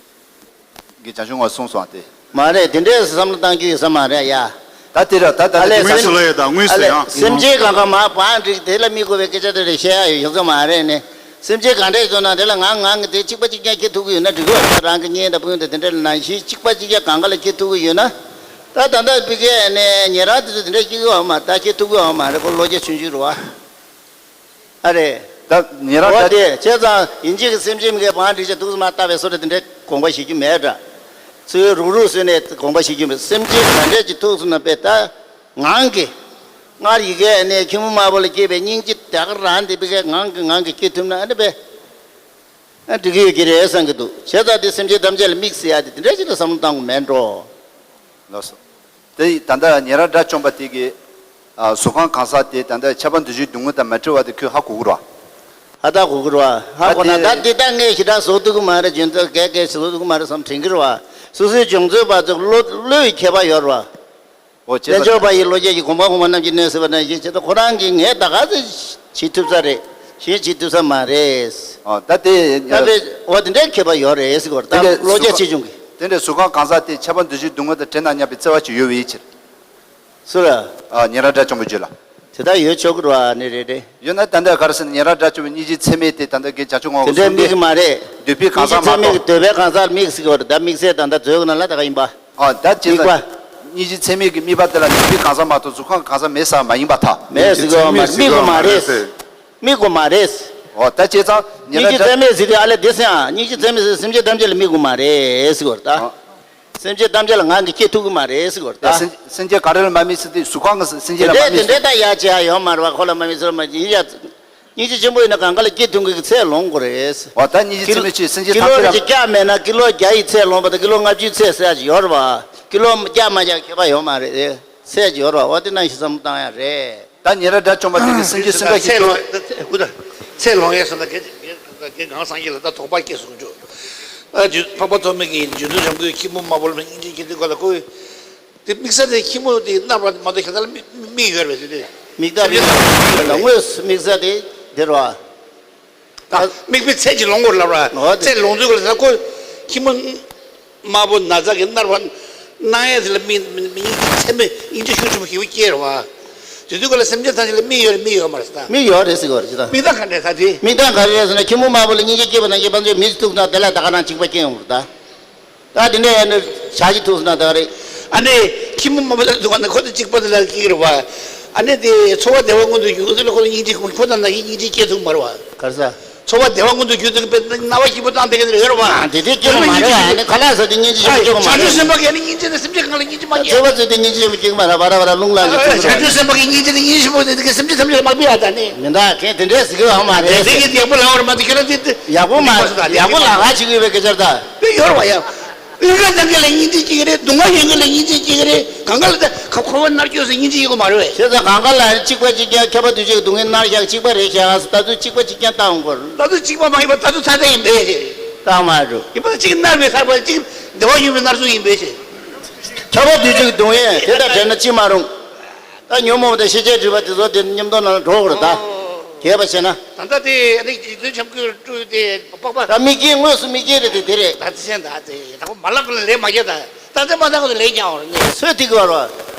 ཀྱིས་བྱང་ཆུབ་ངོ་གསུངས་སོང་སྟེ། མ་རེད། དེ་འདྲའི་བསམ་བློ་བཏང་རྒྱུ་ཡོད་ས་མ་རེད་ཡ། ད་དེ་ར་ད་ད་ཨ་ལས་དེ་དངོས་སུ་ལ་ཡོད་ད་དངོས་སུ་ཨ་ལས་ཡང་། སེམས་ཅན་གང་ག་མ་བང་འགྲིག་དེ་ལ་དམིགས་དགོས་པའི་སྐད་ཆ་དེ་རེད་བཤད་ཡ་ཡོད་ས་མ་རེད་ནི། སེམས་ཅན་གང་འདྲ་ཡོད་ན་དེ་ལ་ང་ང་གི་དེ་གཅིག་པ་གཅིག་རྐྱང་སྐྱེ་ཐུབ་ཀྱི་ཡོད་ན་འགྲིག་གི་ཡོད་ས། རང་གི་གཉེན་དང་སྤུན་དང་དེ་འདྲ་ལ་ནང་བཞིན་གཅིག་པ་གཅིག་རྐྱང་གང་ག་ལ་སྐྱེ་ཐུབ་ཀྱི་ཡོད་ན། ད་ད་ལྟ་བི་ཀའི་ནས་ཉེ་རང་དེ་ཚོ་དེ་འདྲ་སྐྱེ་གི་ཡོད་མ་ད་སྐྱེ་ཐུབ་ཀྱི་ཡོད་མ་རེད། ཁོ་བློ་རྒྱ་ཆུང་ཆུང་རེད་བ། ཨ་རེད། ད་ཉེ་རང་འོ་ད་དེ་བྱས་ཙང་ཡིན་གཅིག་གི་སེམས་ཅན་མི་དགེ་བང་སྒྲིག་བྱ་ཐུགས་སུ་མ་བཏགས་པའི་བཟོ་འདྲ་དེ་འདྲའི་དགོངས་པ་བཞེས་རྒྱུ་མེད་འདྲ། ཚུལ་རུག་རུག་བཟོས་ནས་དགོངས་པ་བཞེས་རྒྱུ་མེད། སེམས་ཅན་ག་འདྲས་ཀྱི་ཐུགས་སུ་ན་པས་ད་ངང་གིས། སྔར་ཡི་གེ་ནས་ཁྱི་མོ་དམར་པོ་ལ་སྐྱེས་པའི་སྙིང་རྗེ་ད་ག་རང་དེ་བི་གའི་ངང་གིས་ངང་གིས་སྐྱེ་ཐུབ་ན་ཨ་ནི་པས། ཨ་འགྲིག་གི་ཡོད་ཀྱི་རེད་བསམ་གྱི་འདུག་བྱས་ཙང་དེ་སེམས་ཅན་ཐམས་ཅད་ལ་དམིགས་ཟེར་ཡ་དེ་དེ་འདྲ་ཞིག་ལ་བསམ་བློ་བཏང་དགོས་མེད་འགྲོ། ལགས་སོ། དེ་ད་ལྟ་ཉེ་རང་དགྲ་བཅོམ་པ་དེ་གིས་ཨ་གཟུགས་ཁམས་གང་ཟག་དེ་ད་ལྟ་ཁྱབ་པ་འདུ་བྱེད་སྡུག་བསྔལ་དང་མ་བྲལ་བ་དེ་ཁོས་ཧ་གོ་གི་རེད་ ཧ་ད་གོ་གི་རེད་བ། ཧ་གོ་ན་ད་འདི་ད་ངས་ཞེ་དྲག་བཟོ་ཐུབ་ཀྱི་མ་རེད། རྒྱུ་མཚན་གས་གས་བཟོ་ཐུབ་ཀྱི་མ་རེད་བསམ་དྲན་གྱི་རེད་བ། སོ་སོའི་སྦྱོང་ཚོད་པ་ཚོ་བློ་བློའི་ཁྱད་པར་ཡོད་རེད་བ། ཨོ་བྱས་ཙང་། དཔལ་འབྱོར་པ་ཡི་བློ་སྐྱེད་ཀྱི་གོམ་པ་གོམ་པ་རྣམས་ཀྱིས་གནོད་ཟེར་བ་ནང་བཞིན་བྱས་ཙང་ཁོ་རང་གིས་ངས་ད་ག་ཚོད་བྱེད་ཐུབ་ས་རེད། གཞན་བྱེད་ཐུབ་ས་མ་རེད། ཨོ་ད་དེ། ད་དཔེ་འོ་དེ་འདྲའི་ཁྱད་པར་ཡོད་རེད་ཟེར་གོ་རེད། ད་དེ་བློ་སྐྱེད་ཆེ་ཆུང་གི། དེ་འདྲའི་གཟུགས་ཁམས་གང་ཟག་དེ་ཁྱབ་པ་འདུ་བྱེད་སྡུག་བསྔལ་དང་བྲལ་ན་སྙམ་པའི་བརྩེ་བ་ཅིག་ཡོད་པའི་ཕྱིར། སུ་ར། ཨ་ཉན་རང་དགྲ་བཅོམ་པའི་རྒྱུད་ལ། དེ་ལྟར་ཡོད་ཆོག་གི་རེད་བ། ནི་རེད་རེད། ཡོད་ན་ད་ལྟ་ག་རེ་ཟེར་ན་ཉན་རང་དགྲ་བཅོམ་པའི་སྙིང་རྗེའི་ཚད་མས་དེ་ད་ལྟ་གི་བྱང་ཆུབ་ངོ་བོ་དེ་འདྲའི་གསུངས་དམིགས་ཏེ། མ་རེད། འདོད་པའི་གང་ཟག་མ་གཏོགས། སྙིང་རྗེའི་ཚད་མས་ཀྱི་འདོད་པའི་གང་ཟག་དམིགས་ཟེར་གྱི་རེད། ད་དམིགས་བསལ་ད་ལྟ་མཛོད་ཀྱི་ནང་ལ་ད་ག་ཡིན་པ། ཨ་ད་ཅེས་དམིགས་པ། སྙིང་རྗེའི་ཚད་མས་ཀྱི་དམིགས་པ་དེ་ལ་འདོད་པའི་གང་ཟག་མ་གཏོགས་གཟུགས་ཁམས་གང་ཟག་མེད་ས་མ་ཡིན་པར་ཐལ། མེད་ཟེར་གྱི་ཡོད་མ་རེད། དམིགས་དགོས་མ་རེད། དམིགས་དགོས་མ་རེད། ཨོ་ད་ཅེས་ཙང་ཉན་རང་དགྲ། སྙིང་རྗེའི་ཚད་མས་ཟེར་དུས་ཨ་ལས་དེ་སེམས་ཨ་སྙིང་རྗེའི་ཚད་མས་ཟེར་སེམས་ཅན་ཐམས་ཅད་ལ་དམིགས་དགོས་མ་རེད་ཟེར་གྱི་རེད་ད། ཨ། སེམས་ཅན་ཐམས་ཅད་ལ་ང་གིས་སྐྱེ་ཐུབ་ཀྱི་མ་རེད་ཟེར་གྱི་རེད་ད། ཡ་སེམས་སེམས་ཅན་ག་རེ་ལ་མ་དམིགས་ཟེར་དུས་གཟུགས་ཁམས་ཀྱི་སེམས་ཅན་ལ་མ་དེ་འདྲའི་དེ་དམིགས་ཟེར། འདྲའི་ད་ཡ་བྱེད་ཡ་ཡོད་མ་རེད་བ། ཁོ་ལ་མ་དམིགས་ཟེར་མ་ཡིན་ཡ། སྙིང་རྗེ་ཆེན་པོ་ཡིན་ན་གང་ག་ལ་སྐྱེ་ཐུབ་མཁན་གྱི་ཚད་ལོངས་དགོས་རེད། འོ་ད་སྙིང་རྗེ་ཚད་མས་ཆེ་སེམས་ཅན་ཀི་ལོ་ཐམས་ཅད་ལ། བརྒྱ་མེད་ན་ཀི་ལོ་བརྒྱ་ཡི་ཚད་ལོངས་པ་དང་ཀི་ལོ་ལྔ་བཅུའི་ཚད་ཟེར་ཡ་ཅིག་ཡོད་རེད་བ། ཀི་ལོ་བརྒྱ་མ་བརྒྱ་ཁྱད་པར་ཡོད་མ་རེད། ཚད་ཅིག་ཡོད་རེད་བ། འོ་དེ་ནང་བཞིན་བསམ་བློ་བཏང་ཡ་རེད། ད་ཉན་རང་དགྲ་བཅོམ་པ་དེ་གི་སེམས་ཅན་སེམས་དཔའ་ཞིག་ཚེ་ལོ་ཚེ་ལོངས་ཡས་སོང་ན་དགེ་དགེ་གང་སངས་རྒྱས་ལ་ད་དོགས་པ་སྐྱེས་སོང་ཆོག་ཨ་འཇུ་འཕགས་པ་ཐོགས་མེད་ཀྱིས་རྗེ་བཙུན་བྱམས་མགོན་ཁྱི་མོ་དམར་པོ་ལ་སྙིང་རྗེ་སྐྱེ་དུས་ག་ལ་ཁོས་དེ་དམིགས་ས་དེ་ཁྱི་མོ་དེ་མནར་བ་མ་གཏོགས་ཁྱེད་ལ་མིག་ཡོད་རེད་པས། དེ་དེ་མིག་ལྟ་མིག་ལ་དངོས་སུ་དམིགས་ས་དེ་དེ་རེད་བ། ད་དམིགས་པའི་ཚད་ཀྱི་ལོངས་སྐོར་ལབ་ར། འོ་དེ་ཚད་ལོངས་ཚུལ་ག་ལ་ཁོ་ཁྱི་མོ། དམར་པོ་ན་ཚ་གི་མནར་བ་སྣང་ཡས་དེ་ལ་མི་མི་མི་སྙིང་རྗེ་ཚད་མེད་སྙིང་རྗེ་ཤུགས་ཆེན་པོ་ཞེ་པོ་སྐྱེས་རེད་བ། དེ་དུས་ག་ལ་སེམས་ཅན་ཐམས་ཅད་ལ་མིག་ཡོད་རེད་མིག་ཡོད་མ་རེད་ཟེར་ད། མིག་ཡོད་རེད་ཟེར་གི་རེད་ད། མིག་དང་ག་འདྲ་ས་དེ། མིག་དང་ག་རེ་རེད་ཟེར་ན་ཁྱི་མོ་དམར་པོ་ལ་སྙིང་རྗེ་སྐྱེས་པ་ནང་བཞིན་ཕན་ཚུན་མི་ཐུག་ན་དེ་ལ་ད་ག་རང་གཅིག་པ་སྐྱེ་ཡོང་གི་རེད་ད། ད་དེ་འདྲ་ཡང་ནི་བྱ་ཞིག་ཐུག་སོང་ན་ད་ག་རེད། ཨ་ནི་ཁྱི་མོ་དམར་པོ་ལ་འདུག་ག་ན་ཁོ་ཚོ་གཅིག་པ་དེ་ལ་སྐྱེས་རེད་བ། ཨ་ནི་དེ་འཚོ་བ་བདེ་བ་མངོན་དུ་གྱུར་ཚུལ་ལ་ཁོ་ཚོ་སྙིང་རྗེ་ཁོ་ཚོ་ནང་བཞིན་སྙིང་རྗེ་སྐྱེ་ཐུབ་མ་རེད་བ། ག་རེ་ཟ། འཚོ་བ་བདེ་བ་མངོན་དུ་གྱུར་ཚུལ་གྱི་དཔེ་སྣང་བ་སྐྱིད་པོ་བཏང་བསྡད་མཁན་ཡོད་རེད་བ། ཨ་དེ་དེ་སྐྱེ་བ་མ་རེད། ཨ་ནི་ག་ལ་ཟ་དེ་སྙིང་རྗེ་ཆེན་པོ་སྐྱེ་བ་མ་རེད། བྱང་ཆུབ་སེམས་དཔའ་གིས་ཨ་ནི་སྙིང་རྗེ་དང་སེམས་ཅན་གང་ལ་སྙིང་རྗེ་ཆེན་པོ་སྐྱེ་གི་མ་རེད། བ་ར་བ་ར་རླུང་ལ་ལ་བྱང་ཆུབ་སེམས་དཔའ་གིས་སྙིང་རྗེ་དང་སྙིང་རྗེ་ཆེན་པོ་དེ་གི་སེམས་ཅན་ཐམས་ཅད་ལ་མ་ཕུལ་ཡ་ད་ནི། མི་འདུག་ཁྱེད་དེ་འདྲས་ཟེར་གི་ཡོད་མ་རེད། དེ་གི་ཡག་པོ་ལབ་པ་རེད་མ་གཏོགས་ཁྱེད་རང་དེ་ཡག་པོ་མ་ཡག་པོ་ལབ་ག་ཅིག་ཡོད་པའི་སྐད་ཆ་རེད་ད། དཔེ་ཡོད་རེད་བ་ཡ། དབུལ་བ་ལྡན་མཁན་ལ་སྙིང་རྗེ་སྐྱེ་གི་རེད། སྡུག་བསྔལ་ཡོད་མཁན་ལ་སྙིང་རྗེ་སྐྱེ་གི་རེད། གང་ག་ལ་ད་ཁ་ཁོ་བོ་མནར་སྐྱོ་སོང་སྙིང་རྗེ་སྐྱེ་གི་མ་རེད་བས། བྱས་ཙང་གང་ག་ལ་གཅིག་པ་གཅིག་རྐྱང་ཁྱབ་པ་འདུ་བྱེད་ཀྱི་སྡུག་བསྔལ་མནར་བཞག་གཅིག་པ་རེད་བཞག་ད་དུང་གཅིག་པ་གཅིག་རྐྱང་བཏང་དགོས། ད་དུང་གཅིག་པ་མ་ཡིན་པ་ད་དུང་ཐ་དད་ཡིན་པས། བཏང་མ་འགྲོ། ཡིན་པ་གཅིག་མནར་བའི་ཐར་པ་གཅིག་བདེ་བ་ཡོད་པའི་མནར་ཚུལ་ཡིན་པས། ཁྱབ་པ་འདུ་བྱེད་ཀྱི་སྡུག་བསྔལ་དེ་དང་བྲལ་ན་ཅི་མ་རུང་། ད་ཉོན་མོངས་པ་དང་ཤེས་བྱའི་སྒྲིབ་པ་དེ་ཚོ་དེ་མཉམ་དུ་ནང་ལ་འགྲོ་དགོས་རེད་ད། ཨོ། རྒྱས་པ་བྱས་ན། ད་ལྟ་དེ་ཨ་ནི་རྗེ་བཙུན་བྱམས་མགོན་སྤྲུལ་དེ་པགས་པ། ད་དམིགས་རྐྱེན་དངོས་སུ་དམིགས་རྐྱེན་རེད་དེ་དེ་རེད། ད་དེ་བྱས་ད་དེ་ད་ཁོ་མ་ལབ་ཀུན་ལ་ལས་མ་རྒྱག་ད། ད་ལྟ་མ་ད་ཁོ་ལ་ལས་རྒྱག་འོང་རེད་ནི། ཚོད་ཐིག་གི་བར་བ།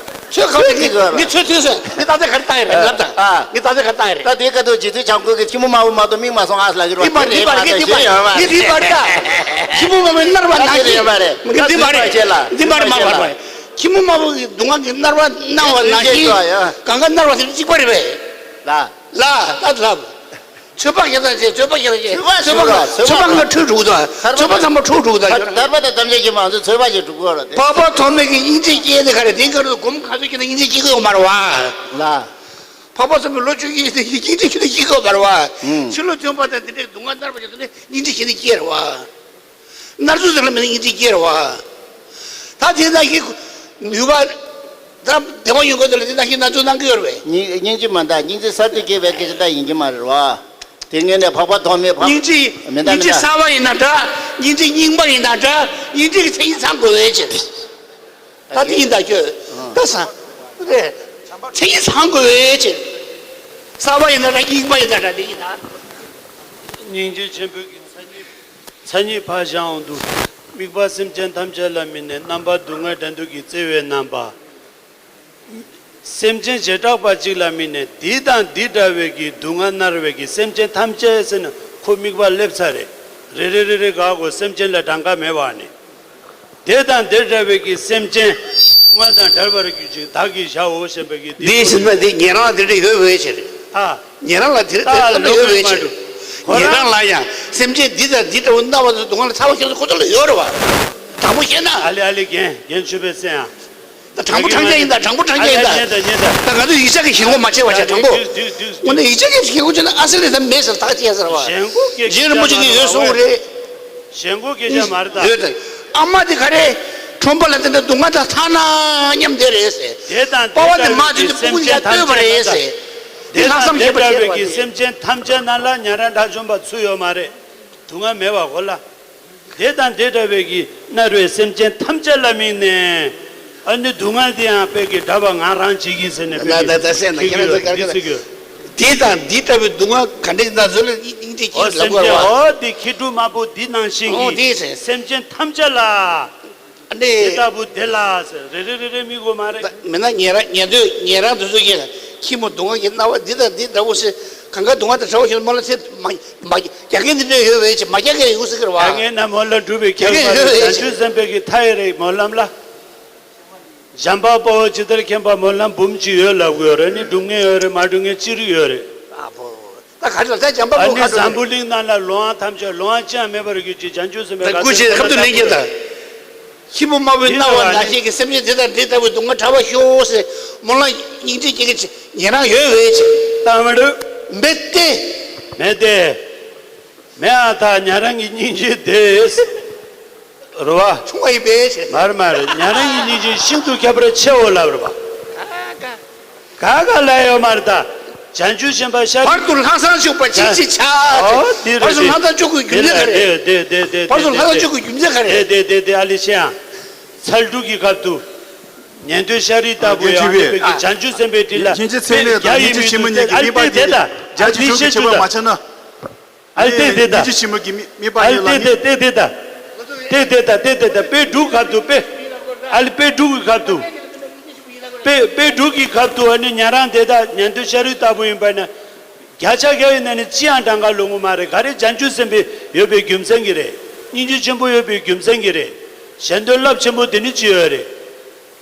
ཚོད་ག་ཚོད་ཐིག་གི་བར་བ། ངས་ཚོད་ཐིག་སོང་། ངས་ད་ལྟ་ག་རེ་བཏང་ཡིན་རེད་ལབ་ད། ཨ། ངས་ད་ལྟ་ག་རེ་བཏང་ཡིན་རེད། ད་དེ་སྐབས་དུ་རྗེ་བཙུན་བྱམས་མགོན་གྱིས་ཁྱི་མོ་དམར་པོ་མ་གཏོགས་མིག་མ་སོང་ཨ་ལབ་ཀྱི་རེད་བ། འདི་མ་རེད། འདི་མ་རེད། ངས་འདི་མ་རེད། ངས་འདི་མ་རེད། ཁྱི་མོ་དམར་པོའི་མནར་བ་ན་ཞིག་གང་ག་མནར་བ་སྣང་བ་ན་ཞིག་ཁྱི་མོ་དམར་པོའི་སྡུག་བསྔལ་གྱི་མནར་བ་སྣང་བ་ན་ཞིག་གང་ག་མནར་བ་དེ་གཅིག་པ་རེད་པས། ལ། ལ་ད་ལབ། ཚོད་དཔག་བྱེད་སྟངས་བྱེད། ཚོད་དཔག་བྱེད་སྟངས་བྱེད། ཚོད་དཔག་ཚོད་དཔག་ལ་འཁྲུལ་འགྲོ་གི་འདུག་ཚོད་དཔག་ཚང་མ་འཁྲུལ་འགྲོ་གི་འདུག་ཐར་པ་དང་ཐམས་ཅད་ཀྱི་མང་ཚོགས་ཚོད་དཔག་བྱེད་འགྲོ་གི་རེད་དེ། འཕགས་པ་ཐོགས་མེད་ཀྱི་སྙིང་རྗེ་སྐྱེས་ནས་ག་རེ་དེ་ག་རེ་སྒོམ་ག་ཚོད་ཀྱི་ན་སྙིང་རྗེ་སྐྱེ་གི་ཡོད་མ་རེད་བ། ལ། འཕགས་པ་ཐོགས་མེད་ལོ་བཅུ་གཉིས་དེ་སྙིང་རྗེ་ཁྱོན་ནས་སྐྱེ་གི་ཡོད་མ་རེད་བ། ཨུམ། ཕྱི་ལོ་ཐོན་པ་དང་དེ་འདྲའི་སྡུག་བསྔལ་མནར་བ་བྱེད་དུས་ནས་སྙིང་རྗེ་གཞན་ནས་སྐྱེ་རེད་བ། མནར་ཚུལ་དེ་ལ་མིན་ན་སྙིང་རྗེ་སྐྱེ་རེད་བ། ད་དེ་ནང་བཞིན་ནུས་པ། ད་བདེ་བ་ཡོད་མཁན་དེ་ལ་དེ་ནང་བཞིན་མནར་ཚུལ་གནང་གི་ཡོད་རེད་བས། སྙིང་སྙིང་རྗེ་མ་འདྲ་སྙིང་རྗེ་གསར་དུ་སྐྱེས་པའི་སྐད་ཆ་ད་ཡིན་གྱི་མ་རེད་བ། དེ་ངས་ནས་འཕགས་པ་ཐོགས་མེད་འཕགས། སྙིང་རྗེ། མི་འདྲ་སྙིང་རྗེ་མི་འདྲ། གསར་པ་ཡིན་ན་འདྲ། སྙིང་རྗེ་རྙིང་པ་ཡིན་ན་འདྲ། སྙིང་རྗེ་གི་མཚན་ཉིད་ཚང་དགོས་པའི་ཕྱིར། ད་དེ་ཡིན་ད་ཁྱོད། ད་ས། རེད། མཚན་ཉིད་ཚང་དགོས་པའི་ཕྱིར། གསར་པ་ཡིན་ན་འདྲ་རྙིང་པ་ཡིན་ན་འདྲ་དེ་ཡིན་ད། སྙིང་རྗེ་ཆེན་པོའི་གི་མཚན་ཉིད། མཚན་ཉིད་ཕར་བཞག་འོང་དུས། དམིགས་པ་སེམས་ཅན་ཐམས་ཅད་ལ་དམིགས་ནས་རྣམ་པ་སྡུག་བསྔལ་འདྲ་འདུག་གི་བརྩེ་བའི་རྣམ་པ། སེམས་ཅན་བྱེ་བྲག་པ་གཅིག་ལ་དམིགས་ནས་འདི་དང་འདི་འདྲ་བའི་གི་སྡུག་བསྔལ་མནར་བའི་གི་སེམས་ཅན་ཐམས་ཅད་ཟེར་ནས་ཁོ་དམིགས་པ་སླེབས་ཚར་རེད། རེ་རེ་རེ་རེ་ག་གོ་སེམས་ཅན་ལ་གྲངས་ཀ་མེད་པ་ནི། དེ་དང་དེ་འདྲ་བའི་གི་སེམས་ཅན་སྡུག་བསྔལ་དང་བྲལ་བར་གྱུར་ཅིག་བདག་གིས་བྱའོ་ཞེས་པའི་གི་འདི་ཟིན་པ་འདི་ཉན་རང་འདི་འདྲ་ཡོད་པའི་ཕྱིར། ཨ། ཉན་རང་ལ་དེ་ལྟ་ལ་ཡོད་པའི་ཕྱིར། ཉན་རང་ལ་ཡང་སེམས་ཅན་འདི་དང་འདི་འདྲ་བོ་སྣང་བ་དང་སྡུག་བསྔལ་ལ་ཚ་བ་ཤོར་ཚུལ་ཁོ་ཚོ་ལ་ཡོད་རེད་བ། དྲང་པོ་བཤད་ན། ཨ་ལེ་ཨ་ལེ་རྒན་རྒན་ཆོས་པའི་སེམས་ཨ། ད་དྲང་པོ་དྲང་རྐྱང་ཡིན་ད། དྲང་པོ་དྲང་རྐྱང་ཡིན་ད། ཨ་ལེ་ཉན་ད་ཉན་ད། ད་ང་ཚོ་ཡིག་ཆ་གི་ཞེན་ཁོག་མ་བྱེད་པ་བྱ། དྲང་པོ། དུས་དུས་དུས། དངོས་གནས་ཡིག་ཆ་གི་ཞེན་ཁོག་བྱས་ན་ཨ་སེ་ལེ་ད་མེད་ཟེར་ད་ཅི་ཡ་ཟེར་བ། ཞེན་ཁོག་སྐད་ཆ་རྗེ་རིན་པོ་ཆེ་གིས་ཡོད་གསུངས་རེད། ཞེན་ཁོག་སྐད་ཆ་མ་རེད་ད། ཡོད་ད། ཨ་མ་དེ་ག་རེ། ཁྲོན་པ་ལ་དེ་འདྲ་སྡུག་བསྔལ་དང་ཐ་ན་མཉམ་བསྡད་རེད་ཟེར། དེ་དང་དེ་པ་ལྟ་བུའི་སེམས་ཅན་ཐམས་ཅད་ལ། དེ་ལྷག་བསམ་ཞེས་པ་བྱས་པ་སྟེ། སེམས་ཅན་ཐམས་ཅད་རྣམས་ལ་ཉན་རང་དགྲ་བཅོམ་པ་ཚུར་ཡོད་མ་རེད། སྡུག་བསྔལ་མེད་པ་གོ་ལ། དེ་དང་དེ་འདྲ་བའི་གི་སྣ་རོས་སེམས་ཅན་ཐམས་ཅད་ལ་དམིགས་ནས། ཨ་ནི་སྡུག་བསྔལ་དེ་ཡང་དཔེ་གི་འདྲ་བ་ང་རང་བྱེད་ཀྱི་ཟེར་ནས་དཔེ་ན་གི་ད་ད་སེམས་ན་ཁྱེད་རང་ཚོ་ག་རེ་ག་རེ། འདི་དང་འདི་ལྟ་བུའི་སྡུག་བསྔལ་ག་འདྲ་ཞིག་ད་བཟོད་ལ་སྙིང་རྗེ་ཨོ་ཅིག་ལབ་སེམས་དགོས་ཅན་བ། ཨོ་དེ་ཁྱི་ཕྲུག་དམར་པོ་འདི་ནང་བཞིན་ཨོ་གི་དེ་ཟེར། སེམས་ཅན་ཐམས་ཅད་ལ། ཨ་ནི། དེ་ལྟ་བུ་དེ་ལ་ཟེར་རེ་རེ་རེ་རེ་དམིགས་དགོས་མ་རེད། མེད་ན་ཉན་རང་ཉན་འདོད་ཉན་རང་དུ་བཟོད་ཀྱི་ལ་ཁྱི་མོ་སྡུག་བསྔལ་གྱི་སྣང་བ་འདི་དང་འདི་འདྲ་བོ་ཟེར་གང་ག་སྡུག་བསྔལ་དང་བྲལ་བ་ཞིག་མོ་ལ་ཚེ་མ་མ་རྒྱག་མཁན་འདི་འདྲ་ཡོད་བས་ཅི་མ་རྒྱག་མཁན་ཡོད་ཟེར་གི་རེད་བ། རྒྱག་མཁན་ན་མོ་ལ་འགྲུབ་པའི་ཁྱད་པར་མ་རེད། བྱང་ཆུབ་སེམས་དཔའི་གི་མཐའ་ཡས་རེད་སྨོན་ལམ་ལ། འཇམ་དཔལ་དཔའ་བོས་ཇི་ལྟར་མཁྱེན་པ་སྨོན་ལམ་འབུམ་གཅིག་ཡོད་ལབ་དགོས་རེད། ནི་སྒྲུབ་མཁན་ཡོད་རེད། མ་སྒྲུབ་མཁན་ཅི་རིགས་ཡོད་རེད། ཨ་ཕོ། ད་ག་ཚོད་ད་འཇམ་དཔལ་ཨ་དཔའ་ནི་ཁ་འཛམ་བུ་གླིང་ནང་ལ་ལོང་བ་ཐམས་ཅད་ལོང་བ་ཅི་ཡང་མེད་པར་གྱུར་ཅིག་བྱང་ཆུབ་སེམས་དཔའི་ད་སྐུ་མཆེད་ཁབ་ཏུ་ལེན་རྒྱུ་དང་། ཁྱི་མོ་དམར་པོའི་སྣང་བ་ནང་བཞིན་གྱི་སེམས་ཅན་དེ་དང་འདི་ལྟ་བུའི་སྡུག་བསྔལ་བྲལ་བར་ཤོག་ཟེར་སྨོན་ལམ་སྙིང་རྗེ་སྐྱེ་མཁན་ཅིག་ཉན་རང་ཡོད་བས་ཅི། ད་མི་འདུག་མེད་དེ། མེད་དེ། མེད་ཨ་ད་ཉན་རང་གི་སྙིང་རྗེ་དེ། རེད་བ། ཆུང་བ་ཡིན་པས་ཟེར། མར་མར་ཉན་རང་གི་སྙིང་རྗེ་ཤིན་ཏུ་ཁྱད་པར་ཆེའོ་ལབ་རེད་བ། ག་ག་ལ་ཡོད་མར་ད། བྱང་ཆུབ་སེམས་དཔའ་ཤཱ་རི། བར་དུ་ལྷག་བསམ་ཕྱུག་པ་ཅི་ཞིག་བྱ། ཨོ་དེ་རེད། བར་དུ་ལྷག་བསམ་ཕྱུག་པའི་རྒྱུ་མཚན་ག་རེ། དེ་དེ་དེ་དེ། བར་དུ་ལྷག་བསམ་ཕྱུག་པའི་རྒྱུ་མཚན་ག་རེ། དེ་དེ་དེ་དེ་ཨ་ལི་ཤེ་ཡང་། ཚལ་འབྲུ་གི་ཁབ་ཏུ། ཉན་ཐོས་ཤཱ་རིའི་ལྟ་བུ་ཡང་དེ་བའི་གི་བྱང་ཆུབ་སེམས་དཔའི་དྲིན་ལ། སྙིང་རྗེ་ཚད་མེད་དང་སྙིང་རྗེ་ཆེན་མོ་གཉིས་ཀྱི་དམིགས་པ་དེ་དང་། ཨ་ལི་དེ་དེ་དང་། ཨ་ལི་དེ་དེ་དང་། སྙིང་རྗེ་ཆེན་མོ་གི་དམིགས་པ་ཨ་ལི་གཉིས་ལ་དེ་དེ་དེ་དེ་དང་། དེ་དེ་དང་དེ་དེ་དང་དཔེ་འབྲུ་ཁབ་ཏུ་དཔེ། ཨ་ལི་དཔེ་འབྲུ་གི་ཁབ་ཏུ། དཔེ་དཔེ་འབྲུ་གི་ཁབ་ཏུ་ཨ་ནི་ཉན་རང་དེ་དང་ཉན་ཐོས་ཤཱ་རིའི་ལྟ་བུ་ཡིན་པ་ན། བརྒྱ་ཆ་བརྒྱ་ཡིན་ན་ནི་ཅི་ཡང་གྲངས་ཀ་ལོང་གི་མ་རེད། ག་རེ་བྱང་ཆུབ་སེམས་དཔའི་ཡོད་པའི་རྒྱུ་མཚན་གྱིས་རེད། སྙིང་རྗེ་ཆེན་པོ་ཡོད་པའི་རྒྱུ་མཚན་གྱིས་རེད། གཞན་དོན་རླབས་ཆེན་པོ་དེ་ནི་ཅི་ཡོད་རེད།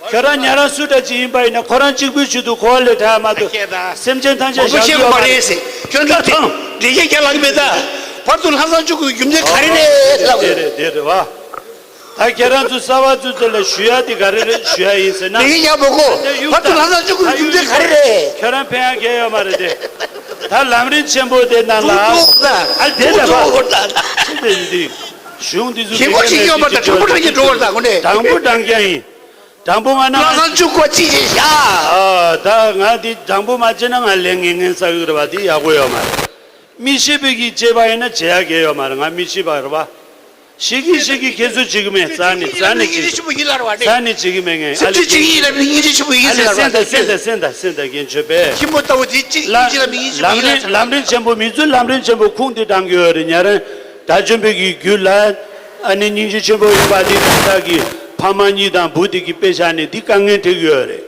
ཁྱོད་རང་ཉན་རང་སུ་འདྲ་ཅིག་ཡིན་པ་ཡིན་ན་ཁོ་རང་གཅིག་པུའི་ཆེད་དུ་འཁོར་བ་ལས་བྲལ་མ་གཏོགས་སེམས་ཅན་ཐམས་ཅད་མང་པོ་བཞག་ཤེས་གི་གི་མ་མ་རེད་ཟེར། ཁྱོད་ཚོ་ད་ཐང་འདི་སྐད་རྒྱག་ལབ་གི་མེད་ད། བར་དུ་ལྷག་བསམ་ཕྱུག་པའི་རྒྱུ་མཚན་ག་རེ་རེད་ལབ་དེ་གི། རེད་དེ་རེད་བ། ད་ཁྱེད་རང་ཚོ་གསར་བ་ཚོ་ཚོ་ལ་ཞུ་ཡ་དེ་ག་རེ་རེད་ཞུ་ཡ་ཡིན་ཟེར་ན། ལེགས་ཡག་མོ་གོ། བར་དུ་ལྷག་བསམ་ཕྱུག་པའི་རྒྱུ་མཚན་ག་རེ་རེད། ཁྱོད་རང་ཕན་ཡ་གལ་ཡོད་མ་རེད་དེ། ད་ལམ་རིམ་ཆེན་པོ་དེ་ནང་ལ། ཨ་དེ་ལ་བ། ཅི་དེ་ཡིན་དེ། གཞུང་འདི་ཚོ་ཞེན་ཁོག་ཅིག་ཡོད་པ་དང་དྲང་པོ་དྲང་གི་འགྲོ་བར་དང་གོ་ནས། དྲང་པོ་དྲང་རྐྱང་ཡིན། དྲང་པོ་ང་ན་ལྷག་བསམ་ཕྱུག་པ་ཅི་ཞིག་བྱ། ཨ་ད་ང་འདི་དྲང་པོ་མ་བྱས་ན་ང་ལས་ངན་ངན་ས་གི་རེད་བ། འདི་ཡག་པོ་ཡོད་མ་རེད། མི་ཤེས་པའི་གི་བྱས་པ་ཡིན་ན་བྱེད་ཡག་གལ་ཡོད་མ་རེད། ང་མི་ཤེས་པ་རེད་བ། ཤེས་ཀྱི་ཤེས་ཀྱི་ཁྱེད་ཚོ་བྱེད་གི་མེད། རྩ་ནས་རྩ་ནས་བྱེད། སྙིང་རྗེ་ཆེན་པོ་ཡིན་ལ་རེད་བ་ནི། རྩ་ནས་བྱེད་གི་མེད། ངས་ཨ་ལེ་སེམས་ཅན་གཅིག་ཡིན་ལ་མི་སྙིང་རྗེ་ཆེན་པོ་ཡིན་ཟེར་ལ་རེད་བ། སེམས་དང་སེམས་དང་སེམས་དང་རྒན་ཆོས་པས། ཁྱི་མོ་ལྟ་བུ་དེ་གཅིག་སྙིང་རྗེ་ལ་མི་སྙིང་རྗེ་པོ་ཡིན་ལ་ལམ་རིམ་ལམ་རིམ་ཆེན་པོ་མི་ཚོས་ལམ་རིམ་ཆེན་པོ་ཁུངས་འདི་དྲངས་གི་ཡོད་རེད། ཉན་རང་དགྲ་བཅོམ་པའི་གི་རྒྱུད་ལ་ཨ་ནི་སྙིང་རྗེ་ཆེན་པོ་ཡིན་པ་འདི་ནང་ལྟར་གི་ཕ་མ་གཉིས་དང་བུ་དེ་གི་དཔེ་བཞག་ནས་འདི་དཀའ་ངལ་འཕྲད་གི་ཡོད་རེད།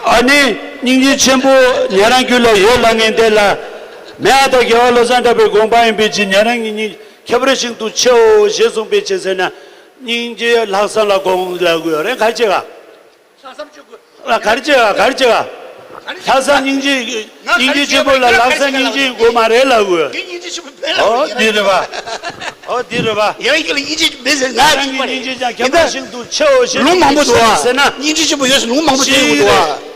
ཨ་ནི་སྙིང་རྗེ་ཆེན་པོ་ཉན་རང་རྒྱུད་ལ་ཡོད་ལབ་མཁན་དེ་ལ་མེད་ཨ། ད་རྒྱལ་བ་བློ་བཟང་གྲགས་པའི་དགོངས་པ་ཡིན་པའི་ཕྱིར་ཉན་རང་གི་སྙིང་ཁྱད་པར་ཤིན་ཏུ་ཆེའོ་ཞེས་གསུངས་པའི་ཕྱིར་ཟེར་ན། སྙིང་རྗེ་ལྷག་བསམ་ལ་དགོངས་ལབ་དགོས་རེད། ག་རེ་བྱེད་ག་ལྷག་བསམ་ཕྱུག་པོ། ལ་ག་རེ་བྱེད་ག་ག་རེ་བྱེད་ག་ལྷག་བསམ་སྙིང་རྗེ། སྙིང་རྗེ་ཆེན་པོ་ལ་ལྷག་བསམ་སྙིང་རྗེ་དགོས་མ་རེད་ལབ་དགོས། འདི་སྙིང་རྗེ་ཆེན་པོ་མེད་ལ། ཨོ་འདི་རེད་པ། ཨོ་འདི་རེད་པ། ཡང་ཡིན་ལ་སྙིང་རྗེ་མེད་ཟེར་ང་རང་གི་སྙིང་རྗེ་ཀྱང་ཁྱད་པར་ཤིན་ཏུ་ཆེའོ་ཞེས་ལུང་མང་པོ་འདུག་ཨ། ཟེར་ན། སྙིང་རྗེ་ཆེན་པོ་ཡོད་ཟེར་ལུང་མང་པོ་ཞིག་ཡོད་འདུག་ཨ།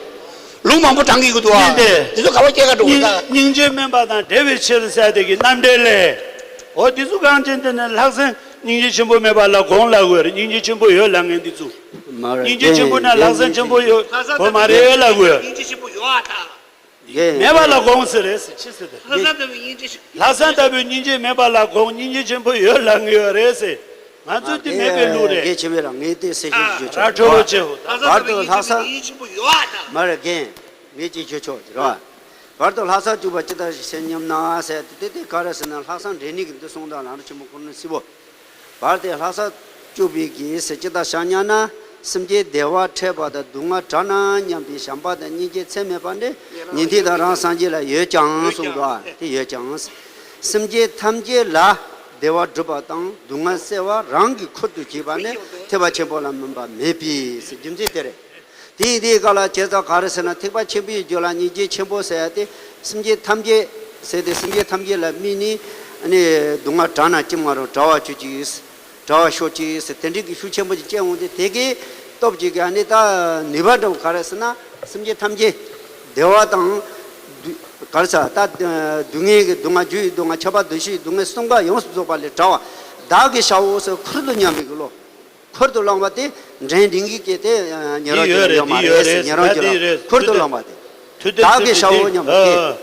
ལུང་མང་པོ་དྲངས་ཀྱི་འདུག་ཨ། ཡིན་ཏེ། འདི་ཚོ་ག་བ་སྐྱེལ་ག་འགྲོ་གི་ད། སྙིང་རྗེ་དམན་པ་དང་བྲལ་བའི་ཕྱིར་ཟེར་དེ་གི་རྣམ་འགྲེལ་ལས། ཨོ་འདི་ཚོ་གང་ཅན་དེ་ནས་ལྷག་བསམ་སྙིང་རྗེ་ཆེན་པོ་མེད་པ་ལ་དགོངས་ལབ་དགོས་རེད། སྙིང་རྗེ་ཆེན་པོ་ཡོད་ལབ་མཁན་འདི་ཚོ། མ་རེད། སྙིང་རྗེ་ཆེན་པོ་ན་ལྷག་བསམ་ཆེན་པོ་ཡོད་དགོས་མ་རེད་ལབ་དགོས། སྙིང་རྗེ་ཆེན་པོ་ཡོད་ཨ་ད། ཡེ། མེད་པ་ལ་དགོངས་ཟེར་རེད་ཟེར་ཅི་ཟེར་དེ། ལྷག་བསམ་ལྟ་བུའི་སྙིང་རྗེ་ཆེ། ལྷག་བསམ་ལྟ་བུའི་སྙིང་རྗེ་མེད་པ་ལ་དགོངས། སྙིང་རྗེ་ཆེན་པོ་ཡོད་ལབ་ངེས་ཡོད་རེད་ཟེར། ང་ཚོ་འདི་མེད་པའི་ལུགས་རེད། དགེ་ཆེ་བས་རང་ངས་དེ་སེ་ཤོད་ཞུ་ཆོག་ར་ཁྲོ་བོ་ཆེ་ཧོ་ད། བར་དུ་ལྷག་བསམ། མ་རེད་རྒན། ངས་ཅིག་ཞུ་ཆོག་རེད་བ། བར་དུ་ལྷག་བསམ་བཅུག་པ་ཅི་ལྟར་ཞིག་བྱེད་སྙམ་ན་ཟེར་དེ་དེ་ག་རེ་ཟེར་ན་ལྷག་བསམ་འདྲེན་ནི་གི་འདི་གསུང་དང་ལམ་རིམ་ཆེན་མོ་ཁོ་ན་སྲིད་པོ། བར་དེ་ལྷག་བསམ་བཅུག་པའི་གི་ཟེར་ཅི་ལྟར་བྱ་སྙམ་ན། སེམས་ཅན་བདེ་བ་འཕྲད་པ་དང་སྡུག་བསྔལ་བྲལ་ན་སྙམ་པའི་བྱམས་པ་དང་སྙིང་རྗེ་ཚད་མེད་པ་འདི་ཉན་ཐོས་དང་རང་སངས་རྒྱས་ལ་ཡོད་ཀྱང་གསུངས་འདུག་ཨ། དེ་ཡོད་ཀྱང་། སེམས་ཅན་ཐམས་ཅད་ལ་བདེ་བ་སྒྲུབ་པ་དང་སྡུག་བསྔལ་སེལ་བ་རང་གི་ཁུར་དུ་བྱས་པ་ནི་ཐེག་པ་ཆེན་པོ་ལ་མིན་པ་མེད་པས་ཟེར་རྒྱུ་མཚན་དེ་རེད། དེ་ཡིན་དུས་སྐབས་ལ་བྱས་ཙང་ག་རེ་ཟེར་ན་ཐེག་པ་ཆེན་པོའི་རྒྱུད་ལ་སྙིང་རྗེ་ཆེན་པོ་ཟེར་ཡ་དེ་སེམས་ཅན་ཐམས་ཅད་ཟེར་ཏེ་སེམས་ཅན་ཐམས་ཅད་ལ་དམིགས་ནས་ཨ་ནི་སྡུག་བསྔལ་བྲལ་ན་ཅི་མ་རུང་བྲལ་བར་གྱུར་ཅིག་བྲལ་བར་ཤོག་ཅིག་ཟེར་དེ་འདྲའི་གི་ཤུགས་ཆེན་པོ་ཅིག་སྐྱེ་འོང་དུས་དེ་གའི་སྟོབས་ཀྱིས་ཨ་ནི་ད་ནུས་པ་འདྲ་བོ་ག་རེ་ཟེར་ན་སེམས་ཅན་ཐམས་ཅད་བདེ་བ་དང་སྡུག་ག་རེ་ཟེར་ད་སྡུག་བསྔལ་གྱི་སྡུག་བསྔལ་རྒྱུ་ཡི་སྡུག་བསྔལ་ཁྱབ་པ་འདུ་ཤེས་སྡུག་བསྔལ་གསུམ་ཀ་ཡོངས་སུ་རྫོགས་པ་ལས་བྲལ་བ་བདག་གིས་བྱའོ་ཟེར་ཁུར་དུ་མཉམ་པའི་གི་བློ། ཁུར་དུ་བླངས་པ་དེ་འདྲེན་འདྲེན་གྱི་སྐད་དེ་ཉན་རང་རྒྱུད་ལ་ཡོད་མ་རེད་ཟེར། ཉན་རང་རྒྱུད་ལ་ཁུར་དུ་བླངས་པ་དེ། ཐུབ་བསྟན་བདག་གི་ཚེ་ཞབས་འོ་འདི་སྙམ་པ་སྟེ། ཨ།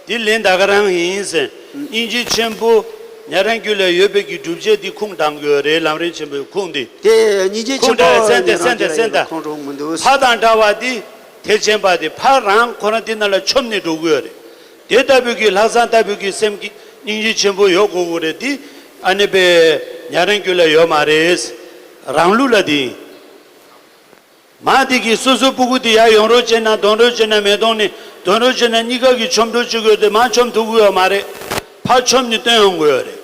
འདི་ལན་ད་ག་རང་ཡིན་ཟེར། སྙིང་རྗེ་ཆེན་པོ་ཉན་རང་རྒྱུད་ལ་ཡོད་པའི་གི་སྒྲུབ་བྱེད་འདི་ཁུངས་དྲངས་དགོས་རེད། ལམ་རིམ་ཆེན་པོའི་ཁུངས་འདི། དེ་སྙིང་རྗེ་ཆེན་པོ་ཁུངས་དྲངས་ཟེར་ཏེ་ཉན་རང་ཟེར་ཏེ་རྒྱུད་ལ་ཟེར་ཏེ། ཡོད་པ་ཁུངས་དྲངས་མི་འདུག་ཕ་དང་འདྲ་བ་འདི་ཐེག་ཆེན་པ་འདི་ཕ་རང་ཁོ་རང་འདི་ནང་ལ་ཆོམས་ནས་འགྲོ་གི་ཡོད་རེད། དེ་ལྟ་བུའི་གི་ལྷག་བསམ་ལྟ་བུའི་གི་སེམས་ཀྱི་སྙིང་རྗེ་ཆེན་པོ་ཡོད་དགོས་ཀྱི་རེད། འདི་ཨ་ནི་པའི་ཉན་རང་རྒྱུད་ལ་ཡོད་མ་རེད། རང་ལུགས་ལ་འདི་ཡིན། མ་དེ་གིས་སོ་སོ་སྤུ་གུ་དེ་ཡར་ཡོང་རོགས་བྱས་ན་གདོང་རོགས་བྱས་ན་མེ་གདོང་ནས་གདོང་རོགས་བྱས་ན་གཉིས་ཀ་གིས་ཆོམ་འགྲོ་བྱེད་དགོས་ཏེ་མ་ཆོམ་ཐུབ་ཀྱི་ཡོད་མ་རེད། ཕར་ཆོམ་ནས་བཏོན་ཡོང་དགོས་ཡོད་རེད།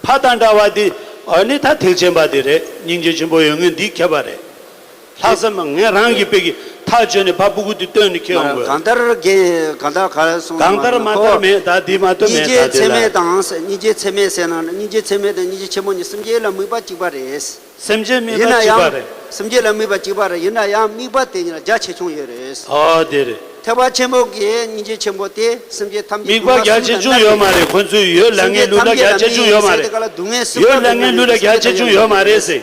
ཕ་དང་འདྲ་བ་དེ་ཨ་ནི་ད་ཐེག་ཆེན་པ་དེ་རེད། སྙིང་རྗེ་ཆེན་པོ་ཡོད་མཁན་འདི་མཁས་པ་རེད། ལྷག་བསམ་ངས་རང་གི་དཔེ་གི་ཐག་ཆོད་ནས་ཕ་སྤུ་གུ་དེ་བཏོན་ནས་ཁྱེར་ཡོང་དགོས་རེད། གང་ལྟར་རྒན་གང་ལྟར་ག་རེ་གསུངས་གང་ལྟར་མ་ལྟར་མེད། ད་དེ་མ་གཏོགས་མེད། ད་དེ་ལ་སྙིང་རྗེ་ཚད་མེད་དང་སྙིང་རྗེ་ཚད་མེད་ཟེར་ན་སྙིང་རྗེ་ཚད་མེད་དང་སྙིང་རྗེ་ཆེན་པོ་གཉིས་སེམས་ཅན་ལ་དམིགས་པ་གཅིག་པ་རེད། སེམས་ཅན་དམིགས་པ་གཅིག་པ་རེད། སེམས་ཅན་ལ་དམིགས་པ་གཅིག་པ་རེད། ཡིན་ན་ཡང་དམིགས་པ་དེ་གཉིས་ལ་རྒྱ་ཆེ་ཆུང་ཡོད་རེད། ཨོ་དེ་རེད། ཐེག་པ་ཆེན་པོ་གི་སྙིང་རྗེ་ཆེན་པོ་དེ་སེམས་ཅན་ཐམས་ཅད་དམིགས་པ་རྒྱ་ཆེ་ཆུང་ཡོད་མ་རེད། ཁོ་ཚོས་ཡོད་ལབ་མཁན་ལུགས་ལ་རྒྱ་ཆེ་ཆུང་ཡོད་མ་རེད། ཡོད་ལབ་མཁན་ལུགས་ལ་རྒྱ་ཆེ་ཆུང་ཡོད་མ་རེད་ཟེར།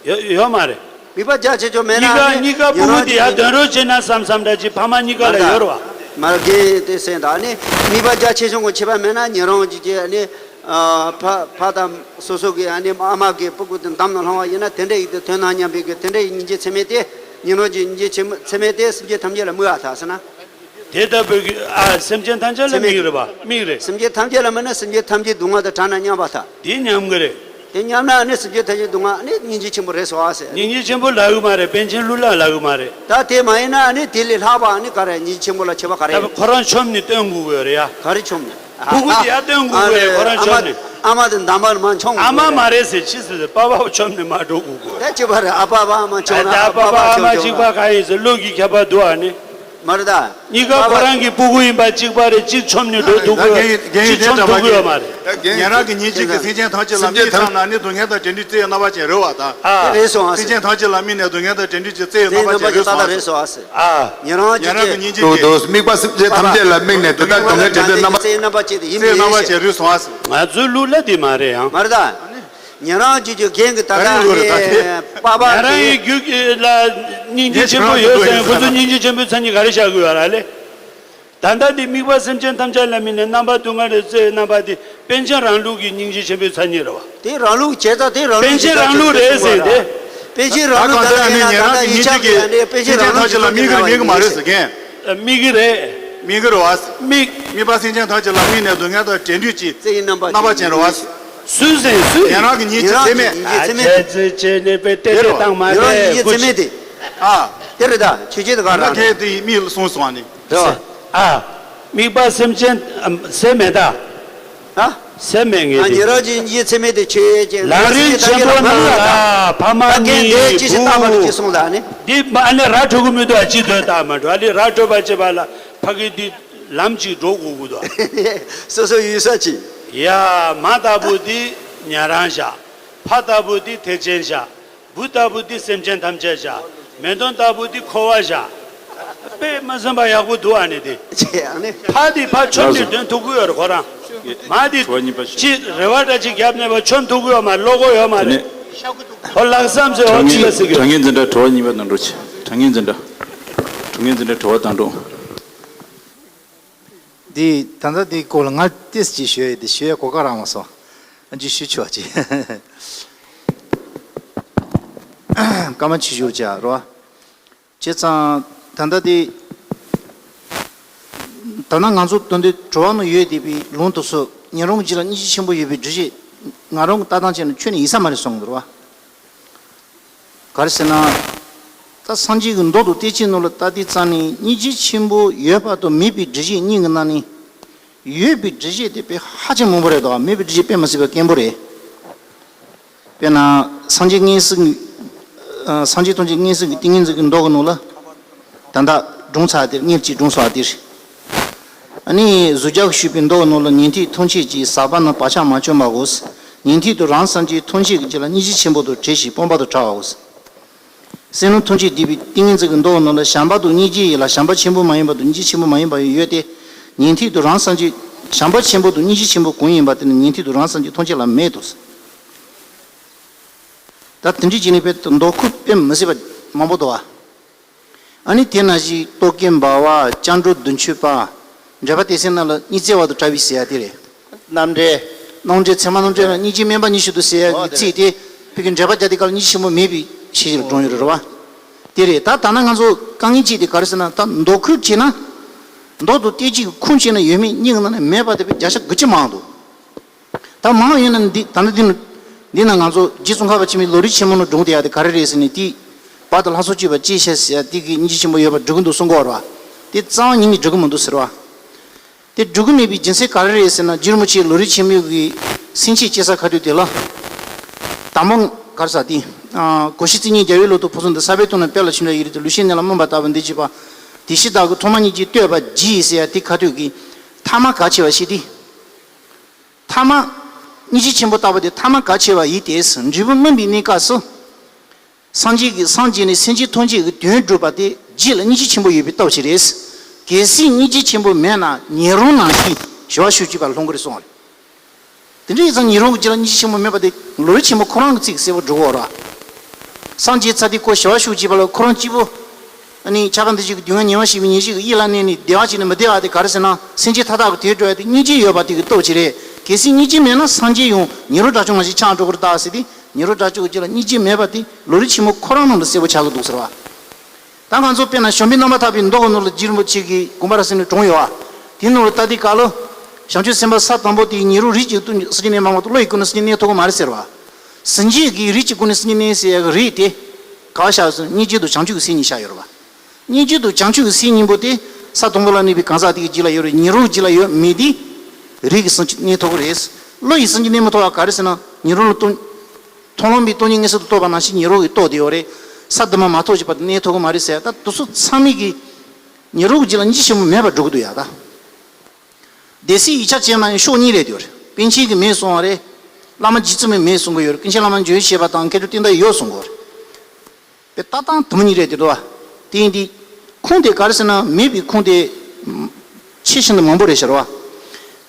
ཡོད་ཡོད་མ་རེད། དམིགས་པ་རྒྱ་ཆེ་ཆུང་མེད་ན་གཉིས་ཀ་ནི་གཉིས་ཀ་ཕྲུ་གུ་དེ་ཡར་འདོན་རོགས་བྱེད་ན་བསམ་བསམ་འདྲ་ཅིག་ཕ་མ་གཉིས་ཀ་ལ་ཡོད་རེད་བ། མ་རྒན་དེ་སེམས་དང་ནི་དམིགས་པ་རྒྱ་ཆེ་ཆུང་གི་ཁྱད་པར་མེད་ན་ཉན་རང་གི་ཀྱི་ནི། ཨ་ཕ་ཕ་དང་སོ་སོ་གི་ཨ་ནི་ཨ་མ་གི་སྤུ་གུ་དེ་འདམ་ནང་ལྷུང་བ་ཡིན་ན་དེ་འདྲ་ཡིག་དེ་ཐོན་ན་སྙམ་པའི་གི་དེ་འདྲ་ཡི་སྙིང་རྗེ་ཚད་མེད་དེ། ཉན་རང་གི་སྙིང་རྗེ་ཆེན་མོ་ཚད་མེད་དེ་སེམས་ཅན་ཐམས་ཅད་ལ་དམིགས་པ་དག་ཟེར་ན། དེ་ལྟ་བུའི་གི་ཨ་སེམས་ཅན་ཐམས་ཅད་ལ་ཚད་མེད་དམིགས་རེད་པ། དམིགས་རེད། སེམས་ཅན་ཐམས་ཅད་ལ་དམིགས་ན་སེམས་ཅན་ཐམས་ཅད་སྡུག་བསྔལ་དང་བྲལ་ན་སྙམ་པ་དག་དེ་སྙམ་གི་རེད། དེ་སྙམ་ན་ཨ་ནི་སེམས་ཅན་ཐམས་ཅད་སྡུག་བསྔལ་ཨ་ནི་སྙིང་རྗེ་ཆེན་པོ་རེད་སོ་ཨ་ཟེར། སྙིང་རྗེ་ཆེན་པོ་ལབ་གི་མ་རེད། པཎ་ཆེན་ལྷུར་ལེན་ལབ་གི་མ་རེད། ད་དེ་མ་ཡིན་ན་ཨ་ནི་དེ་ལས་ལྷག་པ་ཨ་ནི་ག་རེ་སྙིང་རྗེ་ཆེན་པོ་ལ་ཁྱད་པར་ག་རེ་ད་ཡོད། ཁོ་རང་ཆོམ་ནས་བཏོན་དགོས་གི་རེད་ཡ། ག་རེ་ཆོམ་ནས། ཨ་ཕྲུ་གུ་དེ་ཡར་བཏོན་དགོས་གི་རེད། ཁོ་རང་ཆོམ་ནས། ཨ་མ་དང་འདམ་པར་མ་མཆོང་དགོས་ཨ་མ་རེད། མ་རེད་ཟེར་ཅི་ཟེར་ཟེར་པ་ཕ་ཆོམ་ནས་མ་འགྲོ་དགོས་གི་རེད། ད་ཅི་བ་རེད། ཨ་ཕ་ཕ་མ་མཆོང་ན་ད་ཨ་ཕ་ཕ་ཨ་མ་གཅིག་པ་ག་ཡིན་ཟེར་ལུགས་ཀྱི་ཁྱད་པར་འདུག་ཨ་ནི། མ་རེད་ད། གཉིས་ཀ་ཁོ་རང་གི་སྤུ་གུ་ཡིན་པ་གཅིག་པ་རེད། གཅིག་ཆོམ་ནས་འགྲོ་ཐུབ་གི་ཡོད། གཅིག་ཆོམ་ཐུབ་གི་ཡོད་མ་རེད། ཉན་རང་གི་སྙིང་རྗེ་གིས་སེམས་ཅན་ཐམས་ཅད་ལ་དམིགས་བསམ་ན་ནི་སྡུག་བསྔལ་དང་བྲལ་འདོད་ཅེས་རྣམ་པ་ཅན་རེད་བ་དང་། ཨ། དེ་རེད་སོང་ཨ་སེམས་ཅན་ཐམས་ཅད་ལ་དམིགས་ནས་སྡུག་བསྔལ་དང་བྲལ་འདོད་ཅེས་རྩེ་ཡི་རྣམ་པ་ཅན་རེད་སོང་ཨ་སེ། ཨ། ཉན་རང་ཉན་རང་གི་སྙིང་རྗེ་གིས་དམིགས་པ་སེམས་ཅན་ཐམས་ཅད་ལ་དམིགས་ནས་དེ་དག་སྡུག་བསྔལ་བྲལ་འདོད་རྣམ་པ་ཅན་རེད་སོང་ཨ་སེ། ང་ཚོའི་ལུགས་ལ་དེ་མ་རེད་ཡང་། མ་རེད་ད། ཉན་རང་རྒྱུད་ཀྱི་རྒན་གྱི་ད་ལྟ་ནི་པ་པ་ཉན་རང་གི་རྒྱུད་ཀྱི་ལ་སྙིང་རྗེ་ཆེན་པོ་ཡོད་ཟེར་ཁོ་ཚོ་སྙིང་རྗེ་ཆེན་པོའི་མཚན་ཉིད་ག་རེ་བཞག་གི་ཡོད་ར་ལེ། ད་ལྟ་འདི་དམིགས་པ་སེམས་ཅན་ཐམས་ཅད་ལ་དམིགས་ནས་རྣམ་པ་སྡུག་བསྔལ་རེ་རྩེ་རྣམ་པ་འདི་པཎ་ཆེན་རང་ལུགས་ཀྱི་སྙིང་རྗེ་ཆེན་པོའི་མཚན་ཉིད་རེད་བ། དེ་རང་ལུགས་བྱས་ཙང་དེ་རང་ལུགས་པཎ་ཆེན་རང་ལུགས་རེད་ཟེར་ཏེ། པཎ་ཆེན་རང་ལུགས་ད་ལྟ་ཡིན་ན་ད་ལྟ་ཡིན་ཆགས་ཀྱི་ཡ་ནི་པཎ་ཆེན་རང་ལུགས་ཀྱི་སྙིང་རྗེ་ཐམས་ཅད་ལ་དམིགས་ཀྱི་རེད་མིག་མ་རེད་ཟེར་མཁན། དམིགས་ཀྱི་རེད། དམིགས་ཀྱི་རེད་བ། དམིགས། དམིགས་པ་སེམས་ཅན་ཐམས་ཅད་ལ་དམིགས་ནས་སྡུག་བསྔལ་དང་བྲལ་འདོད་ཀྱི་རྩེ་ཡི་རྣམ་པ་རྣམ་པ་ཅན་རེད་བ། སུས་ཟེར་སུས། ཉན་རང་གི་སྙིང་རྗེ་ཚད་མེད། ཉན་རང་གི་སྙིང་རྗེ་ཚད་མེད་དེ། ཨ་ཁྱེད་ཚོས་བྱས་ནས་པའི་ཏེ་ཏེ་བཏང་མ་ཉན་རང་གི་སྙིང་རྗེ་ཚད་མེད་དེ། ཨ། དེ་རེད་ད་ཆོས་བྱེད་དུ་ག་རང་ལ་ཁྱེད་དེ་ཡི་མིག་ལ་གསུངས་སོང་ཨ་ནི། རེད་བ། ཨ། དམིགས་པ་སེམས་ཅན་ཨམ་ཟེར་མེད་ད། ཨ། ཟེར་མེད་ངེས་ཨ་ཏེ། ཉེ་རང་གི་སྙིང་རྗེ་ཚད་མེད་དེ་ཆོས་ཅན། ལམ་རིམ་ཆེན་པོ་ནང་ལ་ཕ་མ་གཉིས་བུ། འདི་མ་ཨ་ནི་ར་འཕྲོད་གི་མི་འདུག་ཨ་ཅི་འདོད་ད་མ་འགྲོ་ཨ་ལི་ར་འཕྲོད་པ་བྱེད་པ་ལ་ཕ་གི་འདི་ལམ་ཅིག་འགྲོ་དགོས་གི་འདུག་སོ་སོ་ཡུལ་ས་ཅིག་ཡ་མ་ལྟ་བུ་འདི་ཉན་རང་བཞག་ཕ་ལྟ་བུ་འདི་ཐེག་ཆེན་བཞག་བུ་ལྟ་བུ་འདི་སེམས་ཅན་ཐམས་ཅད་བཞག་མེ་དོང་ལྟ་བུ་འདི་འཁོར་བ་བཞག་དཔེ་མ་སེམས་པ་ཡག་པོ་འདུག་ཨ་ནི་དེ། ཅེས་ཨ་ནི། ཕ་དེ་ཕ་ཆོམ་ནས་འདོན་ཐུབ་ཀྱི་ཡོད་རེད་ཁོ་རང་། མ་དེ་གྲོགས་གཉིས་པ་ཅི་རེ་བ་འདྲ་ཅིག་བརྒྱབ་ནས་ཕ་ཆོམ་ཐུབ་ཀྱི་ཡོད་མ་རེད་བློ་ཁོག་ཡོད་མ་རེད། ཁོ་ལྷག་བསམ་ཟེར་བ་ཅི་ལ་ཟེར་གི་ཡོད། དྲང་ངེས་འཛིན་གྲྭ་གྲོགས་གཉིས་པ་དང་འགྲོ་ཆེ། དྲང་ངེས་འཛིན་གྲྭ། དྲང་ངེས་འཛིན་གྲྭ་གྲོགས་པ་དང་འགྲོ། འདི་ད་ལྟ་འདི་སྐོར་ལ་ང་ཏིས་ཅིག་ཞུ་ཡས་དེ་ཞུ་ཡས་གོ་སྐབས་རག་མ་སོང་། ཨ་ཅི་ཞུ་ཆོག་ཅི། སྐར་མ་ཆུ་བཞུར་བྱ་རོ། བྱས་ཙང་ད་ལྟ་འདི་ད་ལྟ་ང་ཚོ་དོན་དུ་གྲོ་བ་ནང་ཡོད་བསྡད་པའི་ལུང་དུ་སོ་ཉན་རང་གི་རྒྱུད་ལ་སྙིང་རྗེ་ཆེན་པོ་ཡོད་པའི་འགྲེལ་བཤད་ང་རང་གི་ལྟ་སྟངས་བྱས་ན་ཁྱོན་ནས་ཡིན་ས་མ་རེད་གསུང་གི་རེད་བ། ག་རེ་ཟེར་ན། ད་སངས་རྒྱས་ཀྱི་མདོ་དང་བསྟན་བཅོས་ནང་ལ་ལྟ་དུས་ཙང་ནས་སྙིང་རྗེ་ཆེན་པོ་ཡོད་པ་དང་མེད་པའི་འགྲེལ་བཤད་གཉིས་ཀྱི་ནང་ནས། ཡོད་པའི་འགྲེལ་བཤད་དེ་དཔེ་ཧ་ཅང་མང་པོ་རེད་དོ། མེད་པའི་འགྲེལ་བཤད་དཔེ་མི་སྲིད་པ་སྐྱེན་པོ་རེད། དཔེར་ན་སངས་རྒྱས་མངོན་སུམ་གྱི། ཨ། སངས་རྒྱས་ཐམས་ཅད་མངོན་སུམ་གྱི་ཏིང་ངེ་འཛིན་གྱི་མདོ་གི་ནང་ལ། ད་ལྟ་སྒྲུང་ཚར་དེར་ངེད་ཀྱིས་སྒྲུང་ཚར་དེར། ཨ་ནི་གཟུགས་སྦྱངས་ཞུས་པའི་མདོ་གི་ནང་ལ་ཉན་ཐོས་ཐམས་ཅད་ཀྱིས་ཟག་པ་ན་བག་ཆགས་མ་བཅོམ་པའོ། ཉན་ཐོས་དང་རང་སངས་རྒྱས་ཐམས་ཅད་ཀྱི་རྒྱུད་ལ་སྙིང་རྗེ་ཆེན་པོ་དང་བྲལ་ཞིང་སྤངས་པ་དང་བྲལ་བའོ། སེམས་ལམ་ཐམས་ཅད་འདུས་པའི་ཏིང་ངེ་འཛིན་གྱི་མདོ་ནང་ལ་བྱམས་པ་དང་སྙིང་རྗེ་ཡི་ལ་བྱམས་པ་ཆེན་པོ་མ་ཡིན་པ་དང་སྙིང་རྗེ་ཆེན་པོ་མ་ཡིན་པ་ཡང་ཡོད་དེ། ཉན་ཐོས་དང་རང་སངས་རྒྱས། བྱམས་པ་ཆེན་པོ་དང་སྙིང་རྗེ་ཆེན་པོ་གང་ཡིན་པ་དེ་ནི་ཉན་ཐོས་དང་རང་སངས་རྒྱས་ཐམས་ཅད་ལ་མེད་དོ། ད་དེ་འདྲའི་བྱས་ནས་དཔེ་མདོ་ཁུངས་དཔེ་མི་སྲིད་པ་མང་པོ་འདུག་བ། ཨ་ནི་དེ་ནང་བཞིན་རྟོག་གེ་འབར་བ། སྐྱབས་འགྲོ་བདུན་ཅུ་པ། འགྲེལ་པ་སྡེ་ཚན་ནང་ལ་སྙིང་བརྩེ་བ་དང་བྲལ་བའི་ཟེར་ཡ་དེ་རེད། རྣམ་འགྲེལ། རྣམ་འགྲེལ་ཚད་མ་རྣམ་འགྲེལ་ལ་སྙིང་རྗེ་དམན་པ་ཉི་ཤུ་དང་ཟེར་ཡ་གི་ཚིག་དེ་ཕ་གི་འགྲེལ་པ་རྒྱག་དེ་ག་ལ་སྙིང་རྗེ་ཆེན་པོ་མེད་པའི་ཕྱིར་ཞེས་སྒྲུང་ཡོད་རེད་བ། དེ་རེད། ད་ད་ནང་ང་ཚོ་དཀའ་ངལ་གཅིག་དེ་ག་རེ་ཟེར་ན། ད་མདོ་ཁུལ་བྱས་ན། མདོ་དང་བསྟན་བཅོས་ཀྱི་ཁུངས་བྱས་ན་ཡོད་མེད་གཉིས་ཀྱི་ནང་ནས་མེད་པ་དེ་བརྒྱ་ཆ་དགུ་བཅུ་མང་འདུག་ད་མང་ཡོད་ན་འདི་ད་ནི་འདི་ནི་འདི་ན་ང་ཚོ་རྗེ་ཙོང་ཁ་པ་ཆེན་པོའི་ལམ་རིམ་ཆེན་མོ་ནང་སྒྲུང་དེ་ཡག་དེ་ག་རེ་རེད་ཟེར་ནས། དེ་བར་དུ་ལྷ་སྲུང་སྤྱོད་པ་ཅེས་བྱ་ཟེར་ཡ་དེ་གི་སྙིང་རྗེ་ཆེན་པོ་ཡོད་པ་སྒྲུབ་ཀྱི་འདུག་གསུང་གི་ཡོད་རེད་བ། དེ་རྩ་བ་ཉིད་ནས་སྒྲུབ་ཀྱི་མི་འདུག་ཟེར་བ། དེ་སྒྲུབ་ཀྱི་མེད་པའི་རྒྱུ་མཚན་ག་རེ་རེད་ཟེར་ན། རྗེ་རིན་པོ་ཆེའི་ལམ་རིམ་ཆེན་མོའི་གི་སེམས་བསྐྱེད་ཅེས་ས་ཁ་ཐུག་དེ་ལ། དང་པོ་ག་རེ་ཟེར་དེ། གོ་ཤྲི་རྩིས་གཉིས་རྒྱལ་བའི་ལུགས་ལྟར་ཕུན་སུམ་ཚོགས། ས་པའི་སྟོང་ལ་དཔལ་ལ་ཆེན་པོ་ཡི་རིགས་ཏེ། ལུས་ཤེས་གནས་ལ་སྨོན་པ་ལྟ་བུ་འདི་བྱེད་པ། དེ་ཤེས་བདག་གིས་ཐོག་མ་སྙིང་རྗེ་བསྟོད་པར་བགྱི་ཟེར་ཡ་དེ་ཁ་ཐུག་གི་ཐ་མ་གལ་ཆེ་བ་ཞིག་སྟེ། ཐ་མ། སྙིང་རྗེ་ཆེན་པོ་ལྟ་བུ་དེ་ཐ་མ་གལ་ཆེ་བ་ཡིན་ཏེ། འབྲས་བུ་སྨིན་པའི་གནས་སྐབས་སུ། སངས་རྒྱས་ཀྱི་སངས་རྒྱས་ནས་སེམས་ཅན་ཐམས་ཅད་ཀྱི་དོན་སྒྲུབ་པ་དེ་རྗེ་ལ་སྙིང་རྗེ་ཆེན་པོ་ཡོད་པའི་སྟོབས་ཤིག་རེད། གལ་སྲིད་སྙིང་རྗེ་ཆེན་པོ་མེད་ན་ཉན་རང་ནང་བཞིན་ཞི་བ་ཤོག་ཅིག་པ་ལ་ལྷུང་གི་རེད་གསུངས་པ་རེད། དེ་འདྲ་ཡིན་ཙང་ཉན་རང་གི་རྗེ་ལ་སྙིང་རྗེ་ཆེན་པོ་མེད་པ་དེ་ལམ་རིམ་ཆེན་མོ་ཁོ་རང་གི་ཚིག་གསལ་པོ་སྒྲུབ་ཀྱི་ཡོད་རེད། སངས་རྒྱས་ཚར་དུས་ཁོ་ཞི་བ་ཤོག་ཅིག་པ་ལ་ཁོ་རང་གཅིག་པུ། ཨ་ནི་ཆགས་པ་འདུ་བྱེད་ཀྱི་རྒྱུ་ངན་ཉེ་བར་ཞི་བའི་ཉེར་ཞི་གི་དབྱིངས་ལ་གནས་ནས་བདེ་བ་ཅིག་ནི་མི་བདེ་བ་དེ་ག་རེ་ཟེར་ན། སེམས་ཅན་མཐའ་དག་གི་དོན་སྒྲུབ་ཡ་དེ་སྙིང་རྗེ་ཡོད་པ་དེ་གི་སྟོབས་ཅིག་རེད། གལ་སྲིད་སྙིང་རྗེ་མེད་ན་སངས་རྒྱས་ཡང་ཉན་རང་དགྲ་བཅོམ་ནང་བཞིན་ཆགས་འགྲོ་གི་རེད་ད་ཟེར་ཏེ། ཉན་རང་དགྲ་བཅོམ་གྱི་རྗེ་ལ་སྙིང་རྗེ་མེད་པ་དེ་ལམ་རིམ་ཆེན་མོ་ཁོ་རང་ནང་དུ་གསལ་པོ་ཆགས་ཀྱི་འདུག་ཟེར་བ། ད་ང་ཚོ་དཔེར་ན་བྱམས་པའི་རྣམ་པར་ཐར་པའི་མདོ་གི་ནང་ལ་རྗེ་རིན་པོ་ཆེ་གིས་དགོངས་པ་རབ་གསལ་ནས་དྲངས་ཡོད་བ། དེའི་ནང་ལ་ལྟ་དུས་སྐབས་ལ། བྱང་ཆུབ་སེམས་དཔའ་ས་དང་པོ་དེ་ཉན་རང་རིགས་ཀྱི་སྟོབས་ཀྱིས་སངས་རྒྱས་མི་མང་པོ་དང་བློ་ཡི་སྒོ་ནས་སངས་རྒྱས་གནས་ཐུབ་ཀྱི་མ་རེད་ཟེར་བ། སངས་རྒྱས་ཀྱི་རིགས་ཀྱི་སྒོ་ནས་སངས་རྒྱས་གནས་ཟེར་ཡ་གི་རིགས་དེ། ག་བ་བཞག་ཟེར་ན་སྙིང་རྗེ་དང་བྱང་ཆུབ་ཀྱི་སེམས་གཉིས་བཞག་ཡོད་རེད་བ། སྙིང་རྗེ་དང་བྱང་ཆུབ་ཀྱི་སེམས་གཉིས་པོ་དེ་ས་དང་པོ་ལ་གནས་པའི་གང་ཟག་དེ་གི་རྒྱུད་ལ་ཡོད་རེད། ཉན་རང་གི་རྒྱུད་ལ་ཡོད་མེད་དེ། རིགས་ཀྱི་སངས་རྒྱས་གནས་ཐུབ་ཀྱི་རེད། བློ་ཡི་སངས་རྒྱས་གནས་མི་ཐུབ་པ་ག་རེ་ཟེར་ན། ཉན་རང་ལ་སྟོང་། མཐོང་ལམ་པའི་སྟོང་ཉིད་མངོན་སུམ་དུ་རྟོགས་པ་ནང་བཞིན་ཉན་རང་གི་རྟོགས་དེ་ཡོད་རེད། ས་དུ་མ་མ་ཐོབ་ཅིག་པ་དེ་གནས་ཐུབ་ཀྱི་མ་རེད་ཟེར། ད་དེ་ཚོ་ཚང་མས་ཀྱི། ཉན་རང་གི་རྒྱུད་ལ་སྙིང་རྗེ་ཆེན་པོ་མེད་པར་འགྲོ་གི་འདུག་ཡ་ད། སྡེ་སྲིད་ཡིག་ཆ་བྱས་ན་ཡང་ཕྱོགས་གཉིས་རེད་འདུག་པཎ་ཆེན་གྱིས་མེད་གསུང་བ་རེད། བླ་མ་རྗེ་བཙུན་མས་མེད་གསུང་གི་ཡོད་རེད། ཀུན་མཁྱེན་བླ་མ་འཇམ་དབྱངས་བཞད་པ་དང་མཁས་གྲུབ་བསྟན་དར་ཡོད་གསུང་གི་ཡོད་རེད། པའི་ལྟ་སྟངས་དུམ་བུ་གཉིས་རེད་དེ་འདུག་བ། དེ་ཡིན་དུས། ཁུངས་དེ་ག་རེ་ཟེར་ན། མེད་པའི་ཁུངས་དེ་ཆེས་ཤིན་ཏུ་མང་པོ་རེད་ཤག་བ།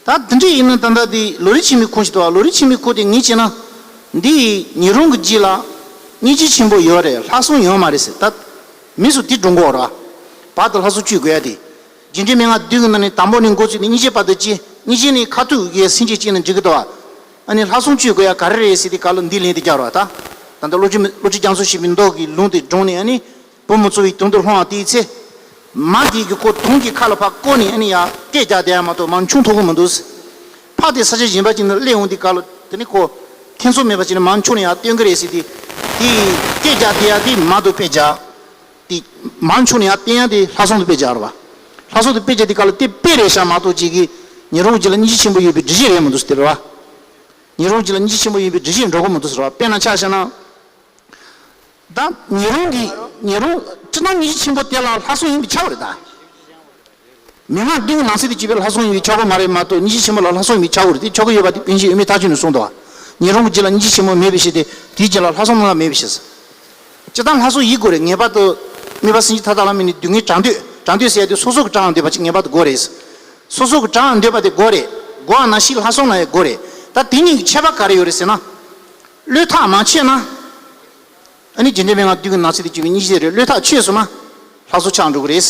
ད་དེ་འདྲ་ཡིན་ན་ད་ལྟ་དེ་ལམ་རིམ་ཆེན་མོའི་ཁུངས་ཤིག་འདུག་བ། ལམ་རིམ་ཆེན་མོའི་ཁུངས་དེ་ངས་བྱས་ན། འདི་ཡི་ཉན་རང་གི་རྗེས་ལ་སྙིང་རྗེ་ཆེན་པོ་ཡོད་རེད། ལྷག་བསམ་ཡོད་མ་རེད་ཟེར། ད་མི་སུ་དེ་སྒྲུང་གོ་ར། བར་དུ་ལྷག་བསམ་བཅོས་དགོས་ཡ་དེ། རྗེས་དྲན་མན་ངག་བདུན་གྱི་ནང་ནས་དང་པོ་ནས་འགོ་བཙུགས་ནས་སྙིང་རྗེ་བར་དུ་བཅས། སྙིང་རྗེ་ནས་ཁ་ཐུག་གི་སེམས་བསྐྱེད་བྱས་ན་འགྲིག་གི་འདུག་བ། ཨ་ནི་ལྷག་བསམ་བཅོས་དགོས་ཡ་ག་རེ་རེད་ཟེར་དུས་སྐབས་ལ་འདི་ལན་དེ་རྒྱག་རོགས་ད། ད་ལྟ་བློ་གྲོས་བློ་གྲོས་རྒྱ་མཚོ་ཞེས་པའི་མདོ་གི་ལུང་དེ་བགྲངས་ནས། ཨ་ནི་བུ་མོ་བཙོན་པའི་དོན་དུ་ལྷུང་བ་དེའི་ཚེ། མ་དེ་གིས་ཁོ་དོན་གྱི་ཁ་ལ་ཕར་བསྐོར་ནས། ཨ་ནི་ཡ་སྐད་རྒྱག་བསྡད་ཡ་མ་གཏོགས་མར་མཆོང་ཐུབ་ཀྱི་མི་འདུག་ཕར་དེ་ས་ཆ་གཞན་པ་ཅིག་ནས་སླེབས་འོང་དུས་སྐབས་ལ་དེ་ནི་ཁོ་ཁྱད་མཚར་མེད་པ་ཅིག་ནས་མར་མཆོང་ནས་ཡར་བཏོན་གྱི་རེད་ཟེར་ཏེ། དེ་སྐད་རྒྱག་བསྡད་ཡ་དེ་མ་གཏོགས་དཔེ་རྒྱག་དེ་མར་མཆོང་ནས་ཡར་བཏོན་ཡ་དེ་ལྷག་བསམ་དུ་དཔེ་རྒྱག་རེད་བ། ལྷག་བསམ་དུ་དཔེ་རྒྱག་དུས་སྐབས་ལ་དེ་དཔེ་རེད་ཤག་མ་གཏོགས་ཅིག་གིས་ཉན་རང་གི་རྗེས་ལ་སྙིང་རྗེ་ཆེན་པོ་ཡོད་པའི་འགྲེལ་བཤད་རེད་མི་འདུག་ཟེར་དེ་རེད་བ། ཉན་རང་གི་རྗེས་ལ་སྙིང་རྗེ་ཆེན་པོ་ཡོད་པའི་འགྲེལ་བཤད་འགྲོ་གི་མི་འདུག་ཟེར་བ། དཔེར་ན་ཆ་བཞག་ན། ད་ཉན་རང་གི་ཉན་རང་སྤྱིར་བཏང་སྙིང་རྗེ་ཆེན་པོ་དེ་ལ་ལྷག་བསམ་ཡིན་པས་ཁྱབ་པ་རེད་ད། མན་ངག་བདུན་གྱི་ནང་གསེས་དེ་གཅིག་པའི་ལྷག་བསམ་ཡིན་པས་ཁྱབ་པ་མ་རེད་མ་གཏོགས། སྙིང་རྗེ་ཆེན་པོ་ལ་ལྷག་བསམ་ཡིན་པས་ཁྱབ་ཀྱི་རེད། དེ་ཁྱབ་ཀྱི་ཡོད་པ་དེ་པཎ་ཆེན་དབུ་མའི་ཐལ་ཆོས་ནས་གསུངས་འདུག་བ། ཉན་རང་གི་རྗེས་ལ་སྙིང་རྗེ་ཆེན་པོ་མེད་པའི་ཕྱིར་ཏེ། དེའི་རྗེས་ལ་ལྷག་བསམ་སྣང་ལ་མེད་པའི་ཕྱིར། སྤྱིར་བཏང་ལྷག་བསམ་ཡིན་དགོས་རེད། ངེས་པར་དུ་དམིགས་པ་སེམས་བསྐྱེད་མཐའ་དག་ལ་དམིགས་ནས་སྡུག་བསྔལ་གྲགས་འདོད། གྲགས་འདོད་ཟེར་ཡ་དེ་སོ་སོ་གི་གྲགས་འདོད་པ་ཅིག་ངེས་པར་དུ་དགོས་རེད། སོ་སོ་གི་གྲགས་འདོད་པ་དེ་དགོས་རེད། དགོས་པ་ནང་བཞིན་ལྷག་བསམ་སྣང་ཡང་དགོས་རེད། ད་དེ་གཉིས་ཀྱི་ཁྱད་པར་ག་རེ་ཡོད་རེད་ཟེར་ན། བློས་ཐག་མ་ཆོད་ན། ཨ་ནི་རྗེས་དྲན་མན་ངག་བདུན་གྱི་ནང་གསེས་དེ་གཅིག་པའི་སྙིང་རྗེ་རེད། བློས་ཐག་ཆོད་སོང་ན། ལྷག་བསམ་ཆགས་འགྲོ་གི་རེད།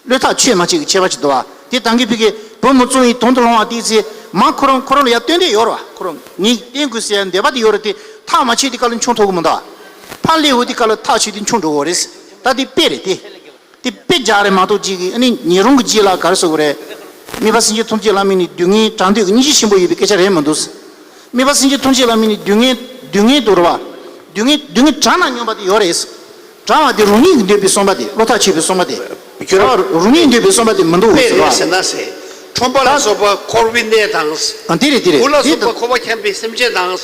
བློས་ཐག་ཆོད་མ་ཆོད་ཀྱི་ཁྱད་པར་ཅིག་འདུག་བ། དེ་ད་གིན་ཕ་གིའི་བུ་མོ་བཙོན་པའི་དོན་དུ་ལྷུང་བ་དེའི་ཚེ། མ་ཁོ་རང་ཁོ་རང་ལ་ཡར་བཏོན་འདོད་ཡོད་རེད་བ། ཁོ་རང་ངས་བསྟན་དགོས་ཟེར་ཡ་འདོད་པ་དེ་ཡོད་རེད་དེ། ཐག་མ་ཆོད་དུས་སྐབས་ལ་མཆོང་ཐུབ་ཀྱི་མི་འདུག་བ། ཕར་སླེབས་འོང་དུས་སྐབས་ལ་ཐག་ཆོད་དེ་མཆོང་འགྲོ་གི་རེད། ད་དེ་དཔེ་རེད་དེ། དེ་དཔེ་རྒྱག་རེད་མ་གཏོགས་ཅིག་གིས་ཨ་ནི་ཉན་རང་གི་རྗེས་ལ་ག་རེ་ཟེར་དགོས་རེད། དམིགས་པ་སེམས་བསྐྱེད་ཐམས་ཅད་ལ་དམིགས་ནས་སྡུག་བསྔལ་གྲགས་འདོད་ཀྱི་སྙིང་རྗེ་ཆེན་པོ་ཡོད་པའི་སྐད་ཆ་རེད་མི་འདུག་དམིགས་པ་སེམས་བསྐྱེད་ཐམས་ཅད་ལ་དམིགས་ནས་སྡུག་བསྔལ་སྡུག་བསྔལ་འདུག་རེད་བ། སྡུག་བསྔལ་སྡུག་བསྔལ་གྲགས་ན་སྙོམས་པ་དེ་ཡོད་རེད། གྲགས་པ་དེ་རང་ཉིད་ཀྱིས་འདོད་པའི་བསམ་པ་དེ། བློ་ཐག་ཆོད་པའི་བསམ་པ་དེ། ཁྱོད་རང་རང་ཉིད་ཀྱིས་འདོད་པའི་བསམ་པ་དེ་མི་འདུག་དཔེ་ཟེར་བ། རེད་ཟེར་ན་ཟེར། ཁྲོན་པ་ལ་ད་སོགས་པ་འཁོར་བའི་གནས་དང་། ཨ་དེ་རེད་དེ་རེད། བུ་ལ་དེ་སོགས་པ་ད་འཁོར་བ་འཁྱམས་པའི་སེམས་ཅན་དང་།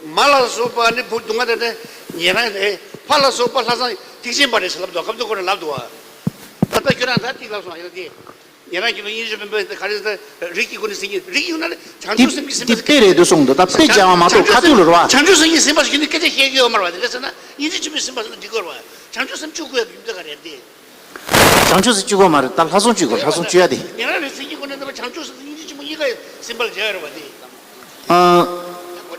མ་ལ་སོགས་པ་ནི་བུ་སྡུག་བསྔལ་དེ་ནི་ཉན་རང་རེད། ཕ་ལ་སོགས་པ་ལྷག་བསམ་ཐེག་ཆེན་པ་རེད་ཟེར་ལབ་འདུག་སྐབས་དེ་ཁོ་རང་ལབ་འདུག་བ། ད་ལྟ་ཁྱོད་རང་ད་གཅིག་ལབ་སོང་ཡང་དེ། ཉན་རང་གི་ལུགས་སྙིང་རྗེ་དཔེ་མེད་དེ་ག་རེ་ཟེར། རིགས་ཀྱི་སྒོ་ནས་སེམས་ཀྱི་རིགས་ཡོད་ན་ནི་བྱང་ཆུབ་སེམས་ཀྱི་སེམས་དེ་དཔེ་རེད་འདུག་གསུངས་འདུག་ད་དཔེ་བྱ་བ་མ་གཏོགས་ཁ་ཐུག་ལ་རེད་བ། བྱང་ཆུབ་སེམས་ཀྱི་སེམས་དཔའ་ཞིག་ནི་སྐད་ཆ་བཤད་ཀྱི་ཡོད་མ་རེད་བ། དེ་འདྲ་ཟེར་ན་སྙིང་རྗེ་ཆེན་པོའི་སེམས་དཔའ་ཟེར་ན་འགྲིག་གི་རེད་བ། བྱང་ཆུབ་སེམས་བཅུག་དགོས་ཡ་ཡོད་མདོག་ག་རེད་དེ། བྱང་ཆུབ་སེམས་བཅུག་དགོས་མ་རེད། ད་ལྷག་བསམ་བཅུག་དགོས། ལྷག་བསམ་བཅུག་ཡ་དེ། ཉན་རང་རེད་ཟེར་གྱི་སྒོ་ནས་ནི་བྱང་ཆུབ་སེམས་སྙིང་རྗེ་ཆེན་པོ་གཉིས་ཀ་སེམས་དཔའ་ལ་སྦྱར་ཡ་རེད་བ་དེ། ཨ།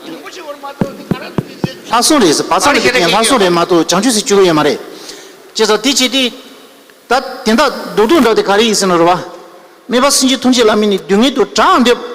རིན་པོ་ཆེ་བར་མ་གཏོགས་དེ་ག་རེ་འདུག་དེ་ཟེར། ལྷག་བསམ་རེད་ཟེར། བག་ཚ་ལ་དེ་ལྷག་བསམ་རེད་མ་གཏོགས་བྱང་ཆུབ་སེམས་བཅུག་གི་ཡོད་མ་རེད། བྱས་ཙང་དེ་བྱས་ཏེ། ད་དེ་འདྲ་རྡོག་རྡོག་འདྲ་དེ་ག་རེ་ཡིན་ཟེར་ན་རེད་བ། སྨན་པ་སུན་འབྱིན་ཐུན་འབྱིན་ལབ་མི་ནི་སྡུག་བསྔལ་དུ་གྲངས་འདེབས་